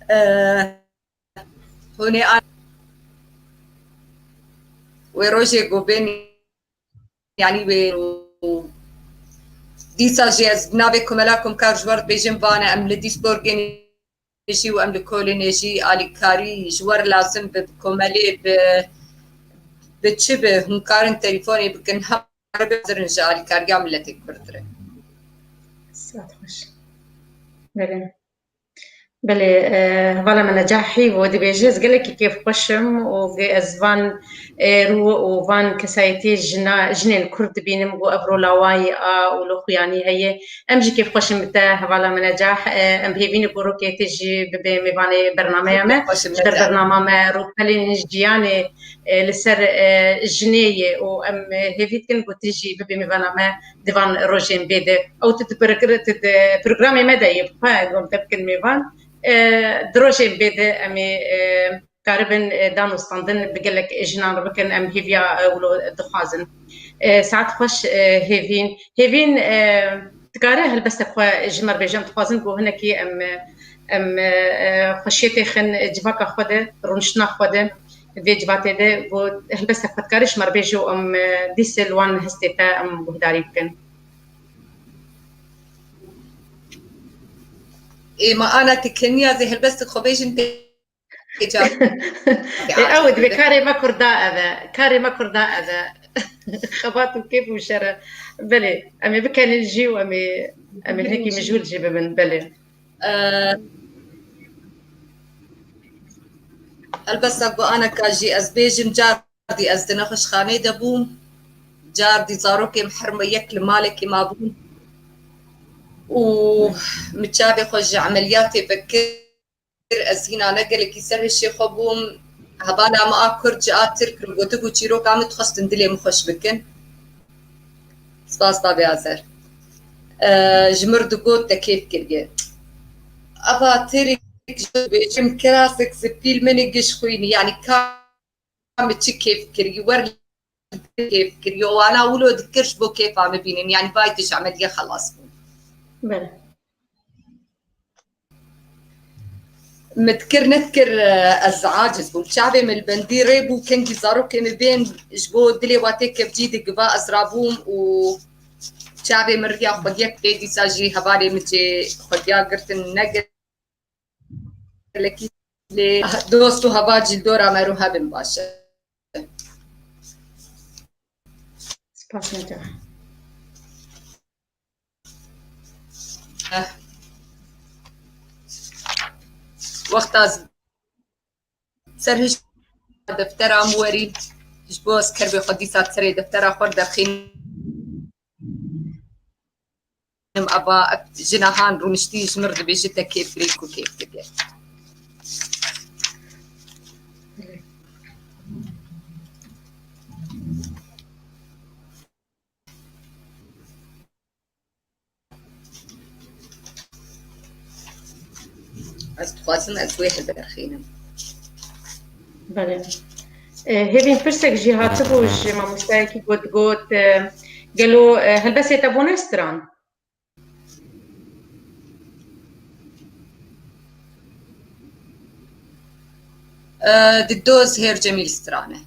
Eh, hûn ê an-, wê rojê ku bên, yanî wê dîsa jî ez bi navê Komela Komkar ji we re dibêjim, vane em li Duisburgê jî û em li Kolînê jî alîkarî ji we re lazim bi komelê, bi, bi çi bi, hûn karin telîfonê bikin, hema re bizirin ji alîkariya miletê Kurd re. Saet xweş. Belê. Belê, e, hevala me Necah hî û dibêje, ez gelekî kêfxweş im û ge-, ez van, e, rû û van kesayetî jina, jinên Kurd dibînim û ev rola wayî a û li xuyanî heye. Em jî kêfxweş in bi te, hevala me Necah. E, em hêvî ne ku rokê te jî bibe mêvanê bernameya me. Kêfxweş im, Necah. Ji ber bernama me Rûpelên Jiyanê, e, li ser, e, jinê ye û em, e, hêvî dikin ku tu jî bibî mêvana me di van rojên bê de. Ew tu di pirkir-, tu di programê me de yê, bi xwe gom te bikin mêvan. E, di rojên bê de em ê, e, karibin, e, danûstandin bi gelek jinan re bikin, em hêviya, e, wilo dixwazin. E, saet xweş, e, Hêvîn. Hêvîn, e, dikare helbestek xwe ji me re bêje, em dixwazin ku hinekî em, em, e, xweşiyê têxin civaka xwe de, rûniştina xwe de, vê civatê de ku helbestek xwe dikare ji me re bêje û em, e, dîsê li wan hestê te em guhdarî bikin. Ê, ma ana tu keniya zê helbestek xwe bêjin pê. Ê, ew divê karê me kurda ev e. Karê me kurda ev e. Xebat û kêf û şer e. Belê, em ê bikenin jî û em ê, em ê hinekî mijûl jî bibin. Belê. Ee, Helbesta ku aneka jî ez bêjim, cardî ez di nexweşxaneyê de bûm, cardî zarokê min her me yek li malekê mabûn û min çavê xwe ji emeliyatê vekir. Ez hîna ne gelekî ser hişê xwe bûm. Hevala me a Kurd ji a Tirk re gotibû çîroka min dixwestin dilê min xweş bikin. Spas babê Azer. E, ji mir digot te kêf kiriye. Eva Tirk ji bêjim kirasek spî li min giş xwînî. Yanî ka min çi kêf kirî, wer kêf kirî. Wana wilo dikir ji bo kêfa min bînin. Yanî vay tu ji emeliye xelas bû. Belê. Min dikir nedikir, e, ez aciz bûm. Çavê min li bendî rê bû, kengî zarokê min bên ji bo dilê watê kevcî digiva, ez rabûm û çavê min riya xwediya kirê, dîsa jî hevalê min cê xwediya girtin, ne gelekî lê dost û heval jî li dora me rû hebin baş e. Spas Necah. Eh. Wexta z-, ser hiş deftera min werî, ji bo ez kerbê xwe dîsa serê deftera xwe derxînim. Eva ev jina han rûniştî ji mir dibêje te kêf kirî ku kêf dike. Ez dixwazim ez wê hilbiderxînim. Belê. E, Hêvîn, pirsek jî hatibû ji mamostayekî got, got, e, gelo, e, helbestê te bo ne stran? E, di doz Hêr Cemîl strane.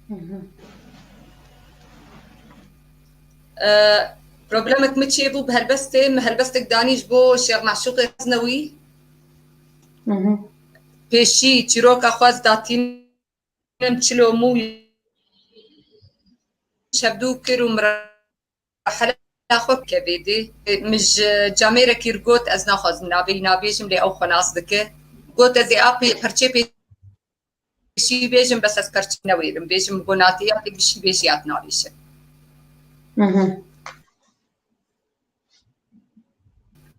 Hı hı. E, problemek min çêbû bi helbestê, min helbestek danî ji bo Şêx Meşûqê Xeznewî. Hı hı. Pêşî çîroka xwe ez datînim çilo mû çevdû kir û min hela xwe bike vê dê. Min ji camêrekî re got, ez naxwazim navê wî nabêjim, lê ew xwe nas dike. Got, ez ê apê perçê pêşî bêjim, bes ez perçê newêrim. Bêjim, got, natê ya pê gişî bêjî ya navêjim. Mhm.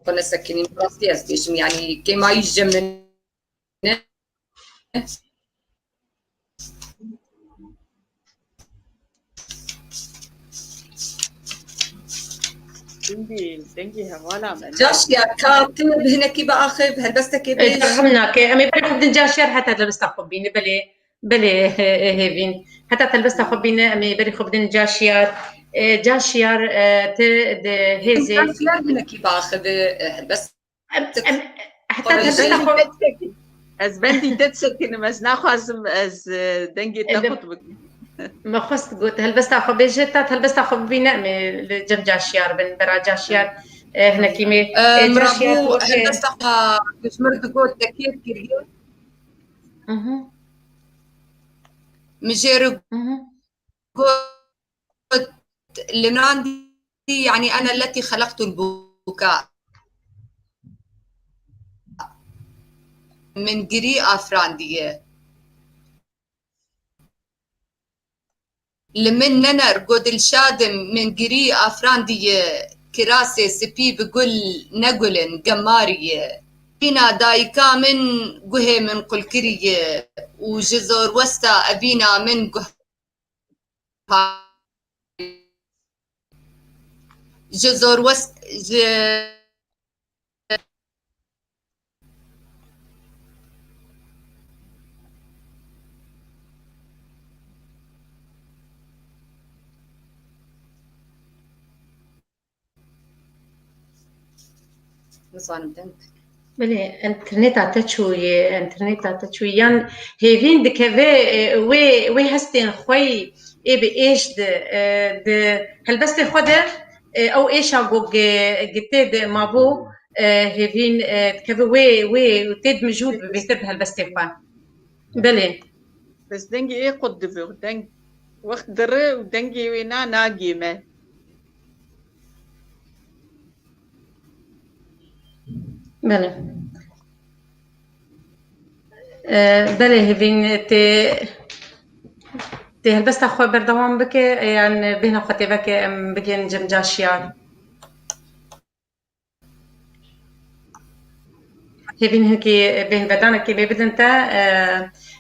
Xwe nesekinîn, rastî ez bêjim, yanî kêmayî ji min e. Dengî, dengî hevala me. Caşya, ka tu bi hinekî biaxiv, helbestekê bêj. Ferhim nake. Em ê berê xwe bidin Caşyar heta helbesta xwe bîne. Belê, belê, e, e, Hêvîn. Heta helbesta xwe bîne, em ê berê xwe bidin Caşyar. E, Caşyar, e, tu di hêzê Caşyar hinekî biaxiv, e, helbest Em, em, heta Xwe helbesta bêjin. Xwe Ez bendî te disekinim, ez naxwazim ez, e, dengê te Em, qut bikim. Me xwest got, helbesta xwe bêje, ta helbesta xwe bibîne, em ê li cem Caşiyar bin, bera Caşiyar, e, hinekî me, E, e, Caşiyar mirabû tu weke helbesta xwe ji mir digot, te kêf kiriye. Mhm. Min jê re Mhm. got, Linandî, yanî ene letî xeleqtul buka. Min girî afrandiye. Li min nener, go dilşadim, min girî afrandiye, kirasê spî bi gul ne gul in, gemarî ye. Bîna dayika min guhê min qul kiriye û ji zorwesta evîna min guh Ji zor wes-, ji Nizanim deng. Belê, interneta te çûyê, interneta te çûyê. Yan hêvîn dikeve, e, wê, wê hestên xwe yî ê bi êş de, e, di helbestê xwe de, e, ew êşa ku gi-, gi tê de mabû, e, hêvîn, e, dikeve wê, wê tê di mijûl bi bêhtir di helbestê xwe. Belê. Bes dengê ê qut dibe û deng wext dire û dengê wê na nagê me. Belê. E, belê, Hevîn, tê, tê helbesta xwe berdewam bike, yan bêhna xwe tê veke, em bigên cem Caşiyar? Hevîn, hinkî bêhnvedanekê lê bidin te, e,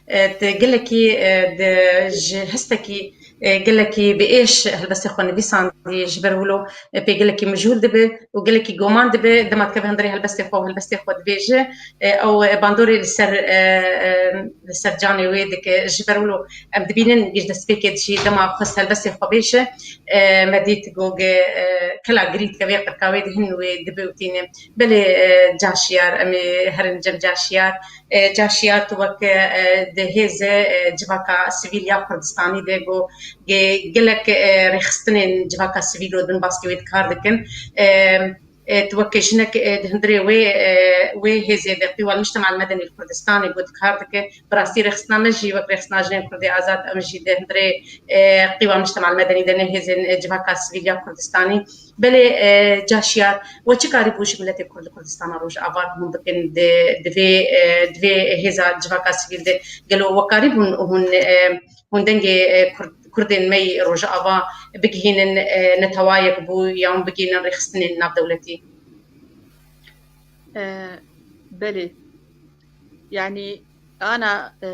e, tu gelekî, e, di, ji hestekî, e, gelekî bi êş helbestê xwe nivîsandî, ji ber wilo, e, pê gelekî mijûl dibe û gelekî goman dibe, dema dikeve hundirê helbestê xwe û helbestê xwe dibêje, e, ew, e, bandorê li ser, e, e, li ser canê wê dike. Ji ber wilo em dibînin, ji destpêkê jî dema xwest helbestê xwe bêje, e, me dît ku ge, e, kela girî dikeve qirka wê dihin wê dibe û tîne. Belê, e, Caşiyar, em ê herin cem Caşiyar. E, Caşiyar, tu wek, e, di hêze, e, civaka sivîl ya Kurdistanî de ku ge-, gelek, e, rêxistinên civaka sivîl û di bin baskê wê di kar dikin. E, e, tu wek jinek, e, di hundirê wê, e, wê hêzê de, Qîwa Mujtema Medenî li Kurdistanê ku di kar dike. Bi rastî rêxistina me jî wek rêxistina jinên Kurdê Azad, em jî di hundirê, e, Qîwa Mujtema Medenî de ne hêzên, e, civaka sivîl ya Kurdistanî. Belê, e, Caşiyar, we çi karîbû ji miletê Kurd li Kurdistana Rojava hûn bikin di, di vê, e, di vê hêza civaka sivîl de? Gelo we karîbûn hûn, e, hûn dengê, e, Kurd, Kurdên me yê Rojava bigihînin, e, netewayek bû yan bigihînin rêxistinên navdewletî? E, belê. Yanî, ana, e,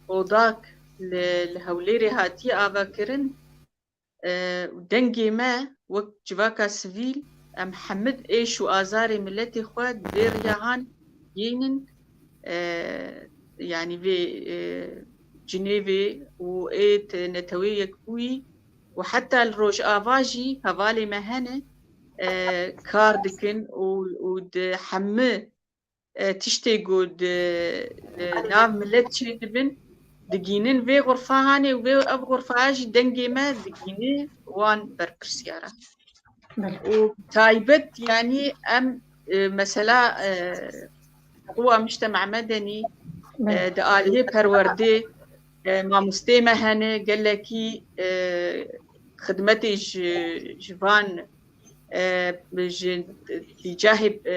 odak li, li Hewlêrê hatiye avakirin, e, dengê me wek civaka sivîl, em hemid êş û azarê miletê xwe di vê riya han gihînin, e, yanî vê, e, Cinêvê û êt Neteweyê Yekbûyî û heta li Rojava jî hevalê me hene, e, kar dikin û, û di hemî, e, tiştê ku di, e, nav milet çêdibin, digînin vê xurfahanê û vê ev xurfaya jî dengê me digîne wan berpirsiyara. Belê. Û taybet, yanî em, e, mesela, e, Quwa Mujtema Medenî, Belê. e, di aliyê perwerdê, e, mamostê me hene, gelekî, e, xidmetê ji, ji van, e, ji tîcahê, e,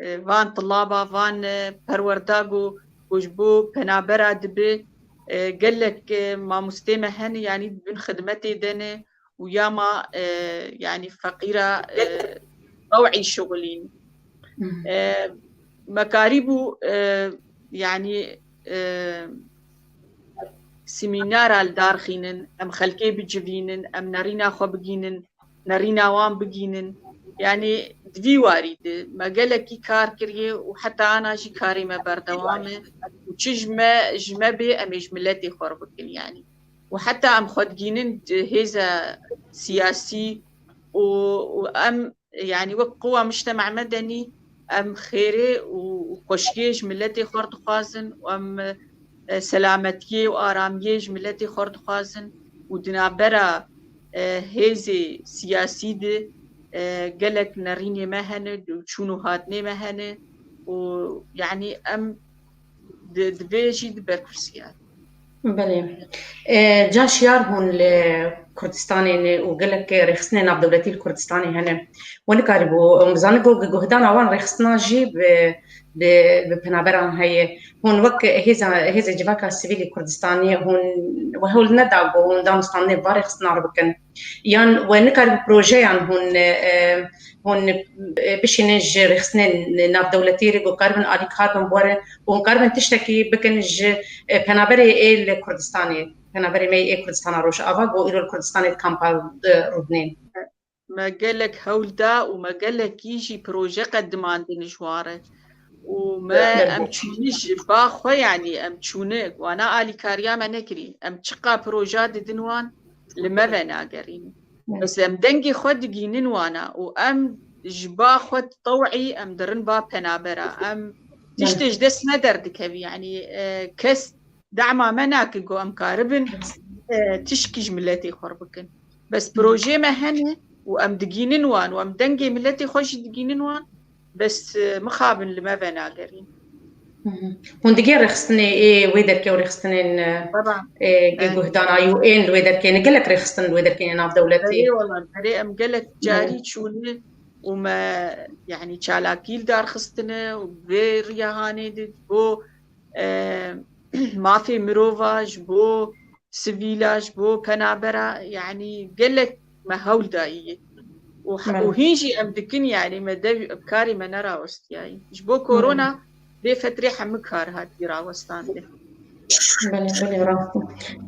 e, van tilaba, van, e, perwerda ku, ku ji bo penabera dibe, e, gelek, e, mamostê me hene, yanî di bin xidmetê de ne û ya ma, e, yanî feqîra, e, tew'î şixulîn. Hı hı. E, me karîbû, e, yanî, e, semînara li dar xînin, em xelkê bicivînin, em nerîna xwe bigînin, nerîna wan bigînin. Yanî di vî warî de me gelekî kar kiriye û heta ana jî karê me berdewam e û çi ji me, ji me bê, em ê ji miletê xwe re bikin yanî. Û heta em xwe digînin di hêza siyasî û, û em, yanî wek Quwa Mujtema Medenî em xêrê û, û xweşiyê ji miletê xwe re dixwazin û em, e, selametiyê û aramiyê ji miletê xwe re dixwazin û di navbera, e, hêzê siyasî de, e, gelek nerînê me hene, çûn û hatinê me hene û yanî em di, di vê jî di berpirsiyar. Belê. E, Caşiyar, hûn li Kurdistanê ne û gelek rêxistinên navdewletî li Kurdistanê hene. We nikarîbû, em zanin ku guhdana wan rêxistina jî bi, bi, bi penaberan heye. Hûn wek hêza, hêzê civaka sivîlî Kurdistanê hûn we hewl neda ku hûn danûstandinê bi va rêxistina re bikin? Yan we nikaribû projeyan hûn, e, hûn, e, bişînin ji rêxistinên navdewletî re ku karibin alîkar bin bi we re û hûn karibin tiştekî bikin ji, e, penaberê ê li Kurdistanê, penaberê me ê Kurdistana Rojava ku îro li Kurdistanê di kampa, e, rûdinên? Me gelek hewl da û me gelekî jî proje qedimandin ji wan re. Û me, em çûne ji ba xwe, yanî em çûne, wana alîkariya me nekirî. Em çiqa proja didin wan, li me venagerînin. Bes em dengê xwe digînin wana û em ji ba xwe tew'î em dirin ba penabera. Em tiştê ji dest me derdikevî, yanî, e, kes dema me nake ku em karibin, e, tişkî ji miletê xwe re bikin. Bes projê me hene û em digînin wan û em dengê miletê xwe jî digînin wan. Bes, e, mixabin li me venagerîn. Hı hı. Hûn digê rêxistinê ê wê derkê û rêxistinên, e, Taban. e, Evet. guhdanayî û ên li wê derkê ne, gelek rêxistin li wê derkê ne navdewletî? Berê wala, berê em gelek Evet. carî çûne û me, yanî çalakî li dar xistine û vê riya hanê de bo e, mafê mirova, ji bo sivîla, ji bo penabera, yanî gelek me hewl dayî. Û, û hîn jî em dikin, yanî me dev karê me nerawestiyayî. Ji bo korona vê fetrê hemû kar hatî rawestandin. Belê, belê, rast e.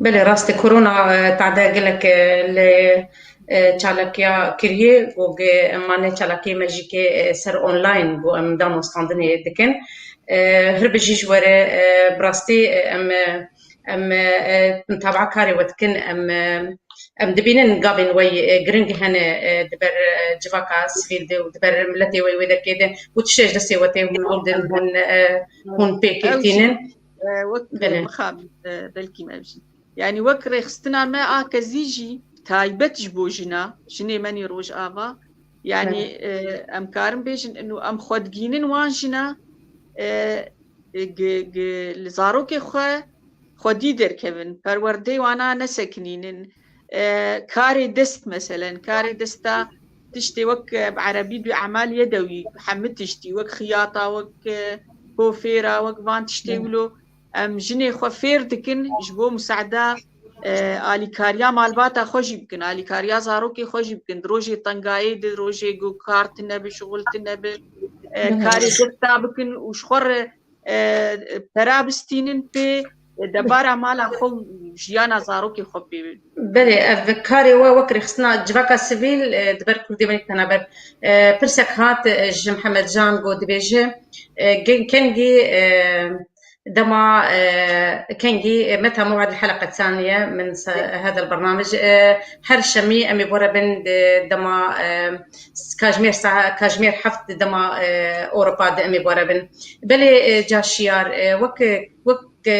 Belê, rast e. Korona, e, tade gelek, e, li, e, çalakiya kiriye, got, e, em mane çalakiyê me jî ke, e, ser online, got, em danostandinê dikin. E, hir bijî ji we re, e, bi rastî, e, em, e, em, e, e, mutaba'a karê we dikin, em, e, em dibînin gavên we yê, e, giring hene, e, di ber, e, civaka sivîl de û di ber miletê we yê wê derkê de û tiştê ji destê we tê hûn hûn din, hûn, e, hûn pêk tînin. E, wek Belê. Mixabin, e, belkî me bijî. Yanî wek rêxistina me a kezî jî taybet ji bo jina, jinê me nê Rojava. Yanî, Belê. e, em karin bêjin, inu em xwe digînin wan jina, e, e, gi-, gi-, li zarokê xwe xwedî derkevin, perwerdeyê wana nesekinînin. E, karê dest meselen, karê desta tiştê wek, e, bi erebî dibê emal yedewî, hemû tiştî, wek xiyata, wek, e, kofêra, wek van tiştê wilo, em jinê xwe fêr dikin ji bo musada, e, alîkariya malbata xwe jî bikin, alîkariya zarokê xwe jî bikin. Di rojê tengayê de, rojê ku kar tune bi, şixul tune bi, e, Belê. karê desta bikin û ji xwe re, e, pera bistînin pê, e, debara mala xwe û jiyana zarokê xwe pê. Belê, ev karê we wek rêxistina civaka sivîl, e, di ber Kurdê me penaber, e, pirsek hat, e, ji Mihemed Can got dibêje, e, gen-, kengî, e, dema, e, kengî, e, متى موعد الحلقة الثانية من س-، هذا البرنامج؟ E, her şemî em ê bi we re bin di dema, e, kajmêr sa-, kajmêr heft di dema, e, Ewropa de em ê bi we re bin. Belê, e, Caşiyar, e, wek, wek, e,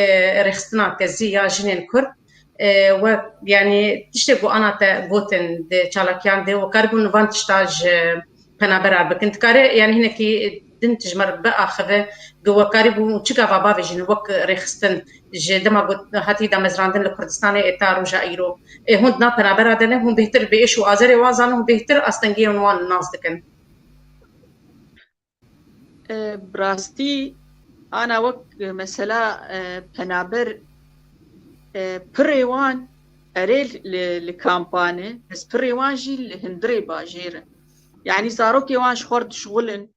rêxistina kezî ya jinên Kurd, e, wek, yanî tiştê ku ana te gotin di çalakiyan de, we karibûn van tişta ji penaberar bikin. Dikare, yanî hinekî din tu ji me re biaxive, ku we karîbû çi gava bavêjin wek rêxistin ji dema ku hatî damezrandin li Kurdistanê ê ta roja îro. Ê hûn di nav penabera de ne, hûn bêhtir bi êş û azarê wan zanin, hûn bêhtir astengiyên wan nas dikin. E, bi rastî, ana wek, e, mesela, e, penaber, e, pirê wan erê li, li kampan e, bes pirê wan jî li hundirê bajêr in. Yanî zarokê wan ji xwe re dişixulin,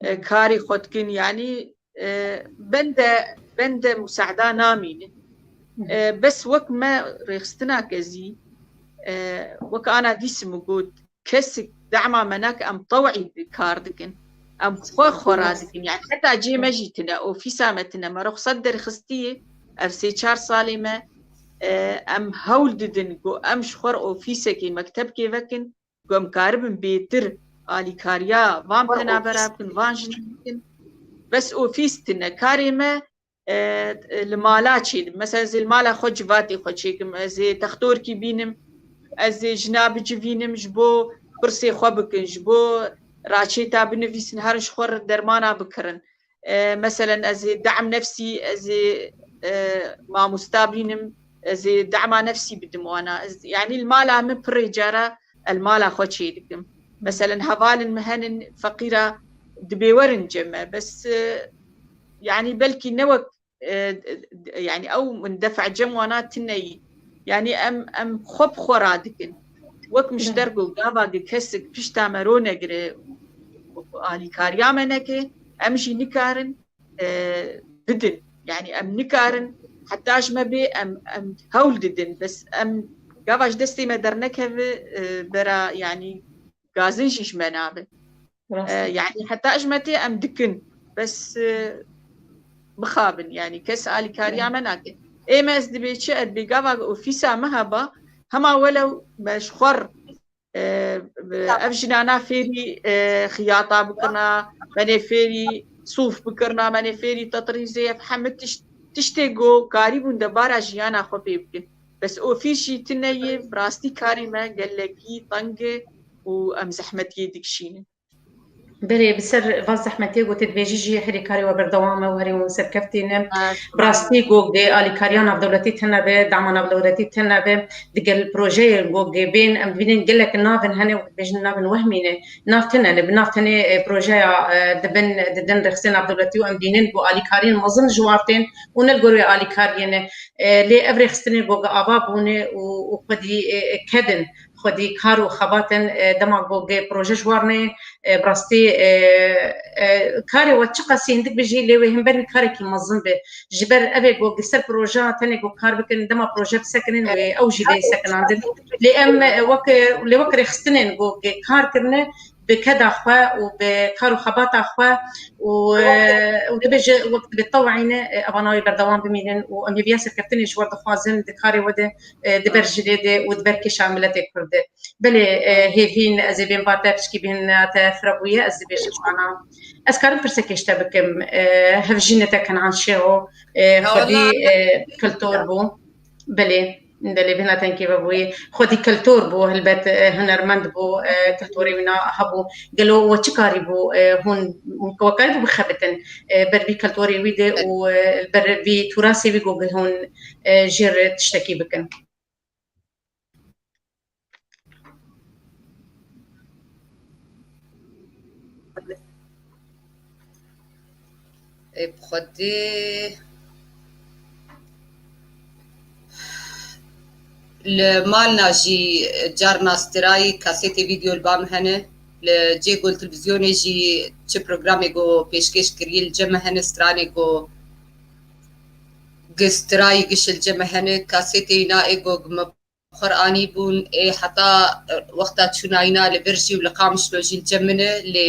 e, karê xwe dikin, yanî, e, bende, bende musada namînin. E, bes wek me rêxistina kezî, e, wek ana dîsim û got, kesik dema me nake, em tew'î kar dikin. Em xwe xwe radikin. Yani heta cê me jî tine, ofîsa me tine, me ruxsat derxistiyê, ev sê çar salê me, e, em hewl didin ku em ji xwe re ofîsekê, mektebkê vekin, ku em karibin bêtir alîkariya van penabera bikin, van jinê bikin. Bes ofîs tine. Karê me, e, li mala çêdim. Mesela ez ê li mala xwe civatê xwe çêkim, ez ê textorkî bînim, ez ê jina bicivînim ji bo pirsê xwe bikin, ji bo raçêta binivîsin, herin ji xwe re dermana bikirin. E, meselen ez ê de'm nefsî, ez ê, e, mamosta bînim, ez ê de'ma nefsî bidim wana. Ez, yani li mala min pirê cara ez li mala xwe çêdikim. Meselen hevalên min henin feqîra dibê werin cem me. Bes, e, yani belkî ne wek, e, yani ew min defa cem wana tune yî. Yani em, em xwe bi xwe radikin. Wek min ji te re got, gava ku kesik pişta me ronegire, alîkariya me neke, em jî nikarin, e, bidin. Yani em nikarin heta ji me bê, em, em hewl didin. Bes em gava ji destê me dernekeve, e, bera, yani gazin jî ji me nabe. E, yani heta ji me tê em dikin. Bes, e, bixabin, yani kes alîkariya me nake. Ê me ez dibê çi, ez dibê gava ofîsa me heba, hema welew me ji xwe re, e, ev jinana fêrî, e, xiyata bikirina, menê fêrî sûf bikirina, menê fêrî tetrîzê, ev hemû tişt, tiştê ku karîbûn debara jiyana xwe pê bikin. Bes ofîs jî tune ye, bi rastî karê me gelekî teng e û em zehmetiyê dikişînin. Belê, bi ser va zehmetiyê ku tu dibêjî jî herî karê we berdewam e û herî hûn serkeftî ne. Bi rastî ku alîkariya navdewletî tune be, dama navdewletî tune be, digel projeyê ku bên, em dibînin gelek navin hene û dibêjin navin wehmî ne. Nav tune ne, bi nav tenê, e, projeya, e, dibin, didin rêxistinên navdewletî û em dînin ku alîkariyên mezin ji war tên û ne li gor wê alîkariyê ne. E, lê ev rêxistinê ku ava bûne û, û xwedî, e, e, kedin. Xwedî kar û xebatên, e, dema ku ge proje ji war neyê, e, bi rastî, e, e, karê we çiqas hindik be jî lê wê hember wî karekî mezin be. Ji ber ev ê ku li ser proje tenê ku kar bikin, dema proje bisekinin wê ew jî bê sekinandin. Lê em, e, wek, lê wek rêxistinên ku ge kar kirine, bi keda xwe û bi kar û xebata xwe û, e, û dibe ji wek dibe teweyî ne, e, evana wê berdewam bimînin û em hêviya serkeftinê ji we dixwazin di karê we de, e, di ber jilê de û di ber kêşa miletê Kurd de. Belê, e, hêvîn ez ê bên ba te piçkî bihîna te firabûye, ez dibêjim ana. Ez karim pirsekê ji te bikim, e, hevjînê te Kenan Şêxo, e, xwedî, e, kultor bû. Belê, belê, bihîna te hinkê vebûyî. Xwedî kultor bû, helbet, e, hunermend bû, e, kultorê wîna hebû. Gelo we çi karîbû, e, hûn, we karîbû bixebitin, e, ber vî kultorê wî de û, e, ber vî turasê wî ku hûn, e, jê re tiştekî bikin? Ê, bi xwedî li malna jî carna strayî kasetê vîdeo li ba min hene. Li cê ku li televîzyonê jî çi programê ku pêşkêş kirî li cem me hene, stranê ku gi strayî giş li cem me hene, kasetê îna ê ku gi me xwe re anîbûn, ê heta, e, wexta çûna îna li vir jî û li Qamişlo jî li cem min e, lê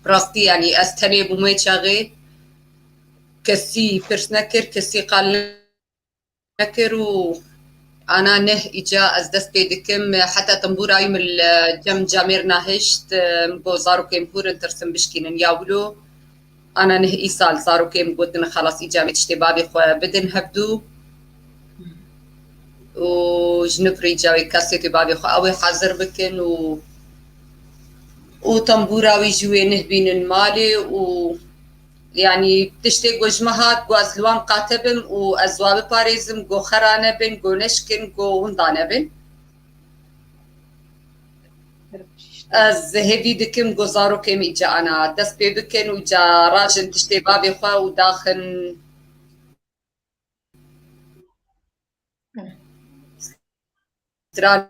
bi rastî, yanî ez tenê bûm wê çaxê, kesî pirs nekir, kesî qal nekir û ana neh îca ez dest pê dikim, heta tembûra wî min li cem camêrna hişt, e, min got zarokê min hûr in, tirsim bişkînin ya wilo. Ana neh îsal zarokê min gotin, xelas, îca em ê tiştê bavê xwe bidin hevdû û ji nû pirî îca wê kasetê bavê xwe ew ê hazir bikin û, û tembûra wî jî wê neh bînin malê û, yanî, tiştê ku ji me hat, ku ez li wan qate bim û ez wa biparêzim, ku xera nebin, ku neşkin, ku winda nebin. Ez hêvî dikim ku zarokê min îca ana dest pê bikin û îca rajin tiştê bavê xwe û daxin stranê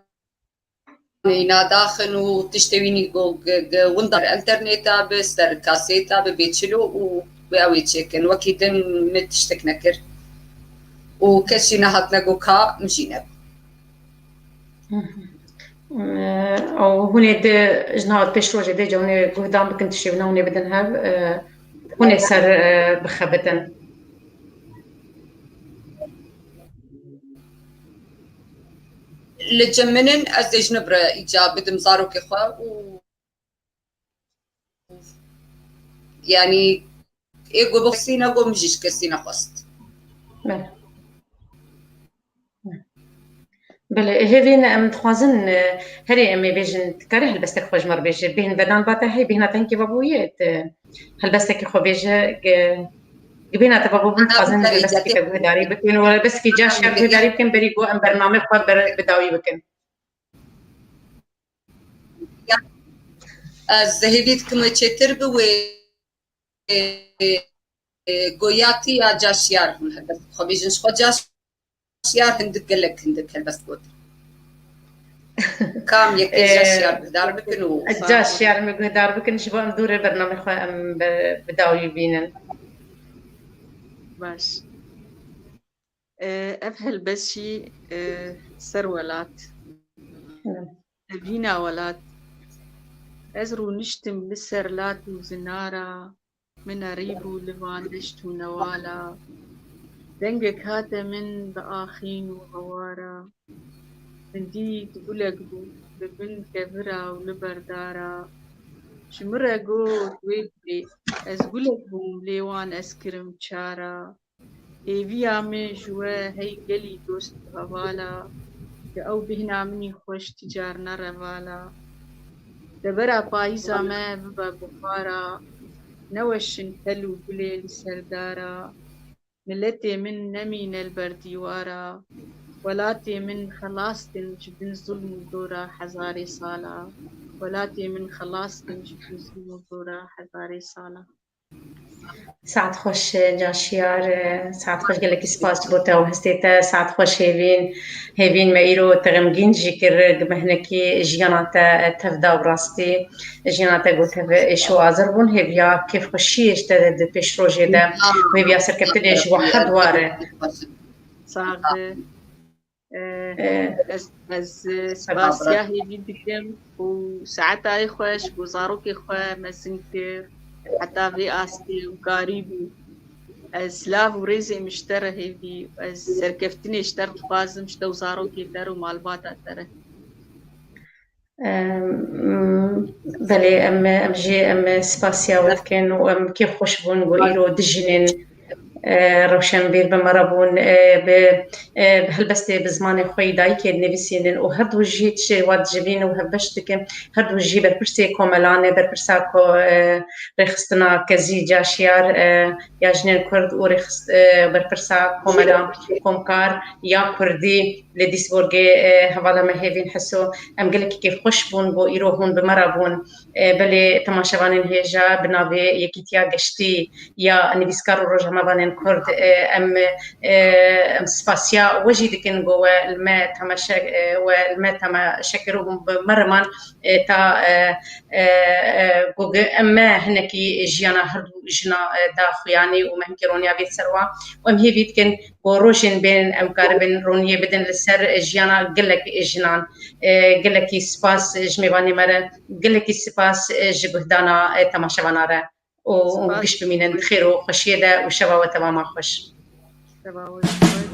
îna daxin û tiştê wînî ku g-, g-, winda interneta bi, ser kaseta bi, bê çilo û wê ew ê çêkin. Wekî din min tiştek nekir û kes jî nehatine ku ka min jî nebû. Ew hûn ê di, ji niha pêş rojê dê ca hûn ê guhdan bikin tiştê wina hûn ê bidin hev, e, hûn ê ser, e, bixebitin. Li cem min in, ez dê ji nû re îca bidim zarokê xwe û, yanî, ê ku bi kesî ne, ku min jî ji kesî nexwest. Belê. Belê, hêvî ne, em dixwazin, e, herî em ê bêjin, dikarî helbestek xwe ji me re bêje, bêhn vedan bate hey, bêhna te hinkê vebûye, tu helbestekî xwe bêje, gi-, gi bêhna te vebû, em dixwazin helbestekî te guhdarî bikin, û helbestekî caş ya guhdarî bikin, berî ku em bername xwe ber-, bi dawî bikin. Ez hêvî dikim wê çêtir bi wê, e, e, goyatî ya caşiyar hûn helbest xwe bêjin. Ji xwe caşiyar hindik, gelek hindik helbest got. Kam yekê, e, caşiyar guhdar bikin û caşiyar me guhdar bikin, ji bo em dûrê bernamê xwe em bi, bi dawî bînin. Baş. E, ev helbest jî, e, ser welat. Hı. Evîna welat. Ez rûniştim li ser lat û zinara, min erî bû li van deşt û newala. Dengek hate min bi axîn û hewara. Min dît gulek bû li bin kevira û li berdara. Ji min re got wê gulê, ez gulek bûm lê wan ez kirim çara. Hêviya min ji we hey gelî dost û hevala, di ew bêhna min î xweş ti car ne revala. Devera payîza me bibe buxara, neweşin tel û gulê li serdara. Miletê min nemîne li ber dîwara, welatê min xelas kin ji bin zulm û zora hezarê sala. Welatê min xelas kin ji bin zulm û zora hezarê sala. Saet xweş Caşiyar, saet xweş, gelekî spas ji bo te û hestê te, saet xweş Hêvîn. Hêvîn me îro te xemgîn jî kir, me hinekî jiyana te tev da bi rastî. Jiyana te got tev êş û azir bûn, hêviya kêfxweşiyê ji te de di pêşrojê de, hêviya serkeftinê ji we her dwar e. Sax be. Ez, ez spasiya hêvî dikim û saetayê xwe ji bo zarokê xwe mezin kir, heta vê astê û karî bû. Ez silav û rêzê min ji te re hêvî, ez serkeftinê ji te re dixwazim, ji te û zarokê te re û malbata te re. Belê, em, em jî em spasiya we dikin û em kêfxweş bûn ku îro dijinên rewşenbîr bi me re bûn, bi, bi helbestê bi zimanê xwe yî dayikê dinivîsînin û her du jî tiştê wa dijivîn û hevbeş dikin. Her du jî berpirsê komelan e, berpirsa ko, rêxistina Kezî Caşiyar, ya jinên Kurd û rêxist, berpirsa komela Komkar ya Kurdî li Duisburgê, hevala me Hêvîn Heso. Em gelekî kêfxweş bûn ku îro hûn bi me re bûn. Belê temaşevanên hêja, bi navê Yekîtiya Geştî ya Nivîskar û Rojnamevanên Kurd, em, em spasiya we jî dikin ku we li me temaşe, we li me temaşe kir û hûn bi me re man, ta, ku em me hinekî jiyana her du jina da xuyanî û me hinkî roniya vê ser wan û em hêvî dikin ku rojên bên em karibin roniyê bidin li ser jiyana gelek jinan. Gelekî spas ji mêvanê me re, gelekî spas ji guhdana temaşevana re û giş bimînin di xêr û xweşiyê de û şeva we tewama xweş. Şeva we.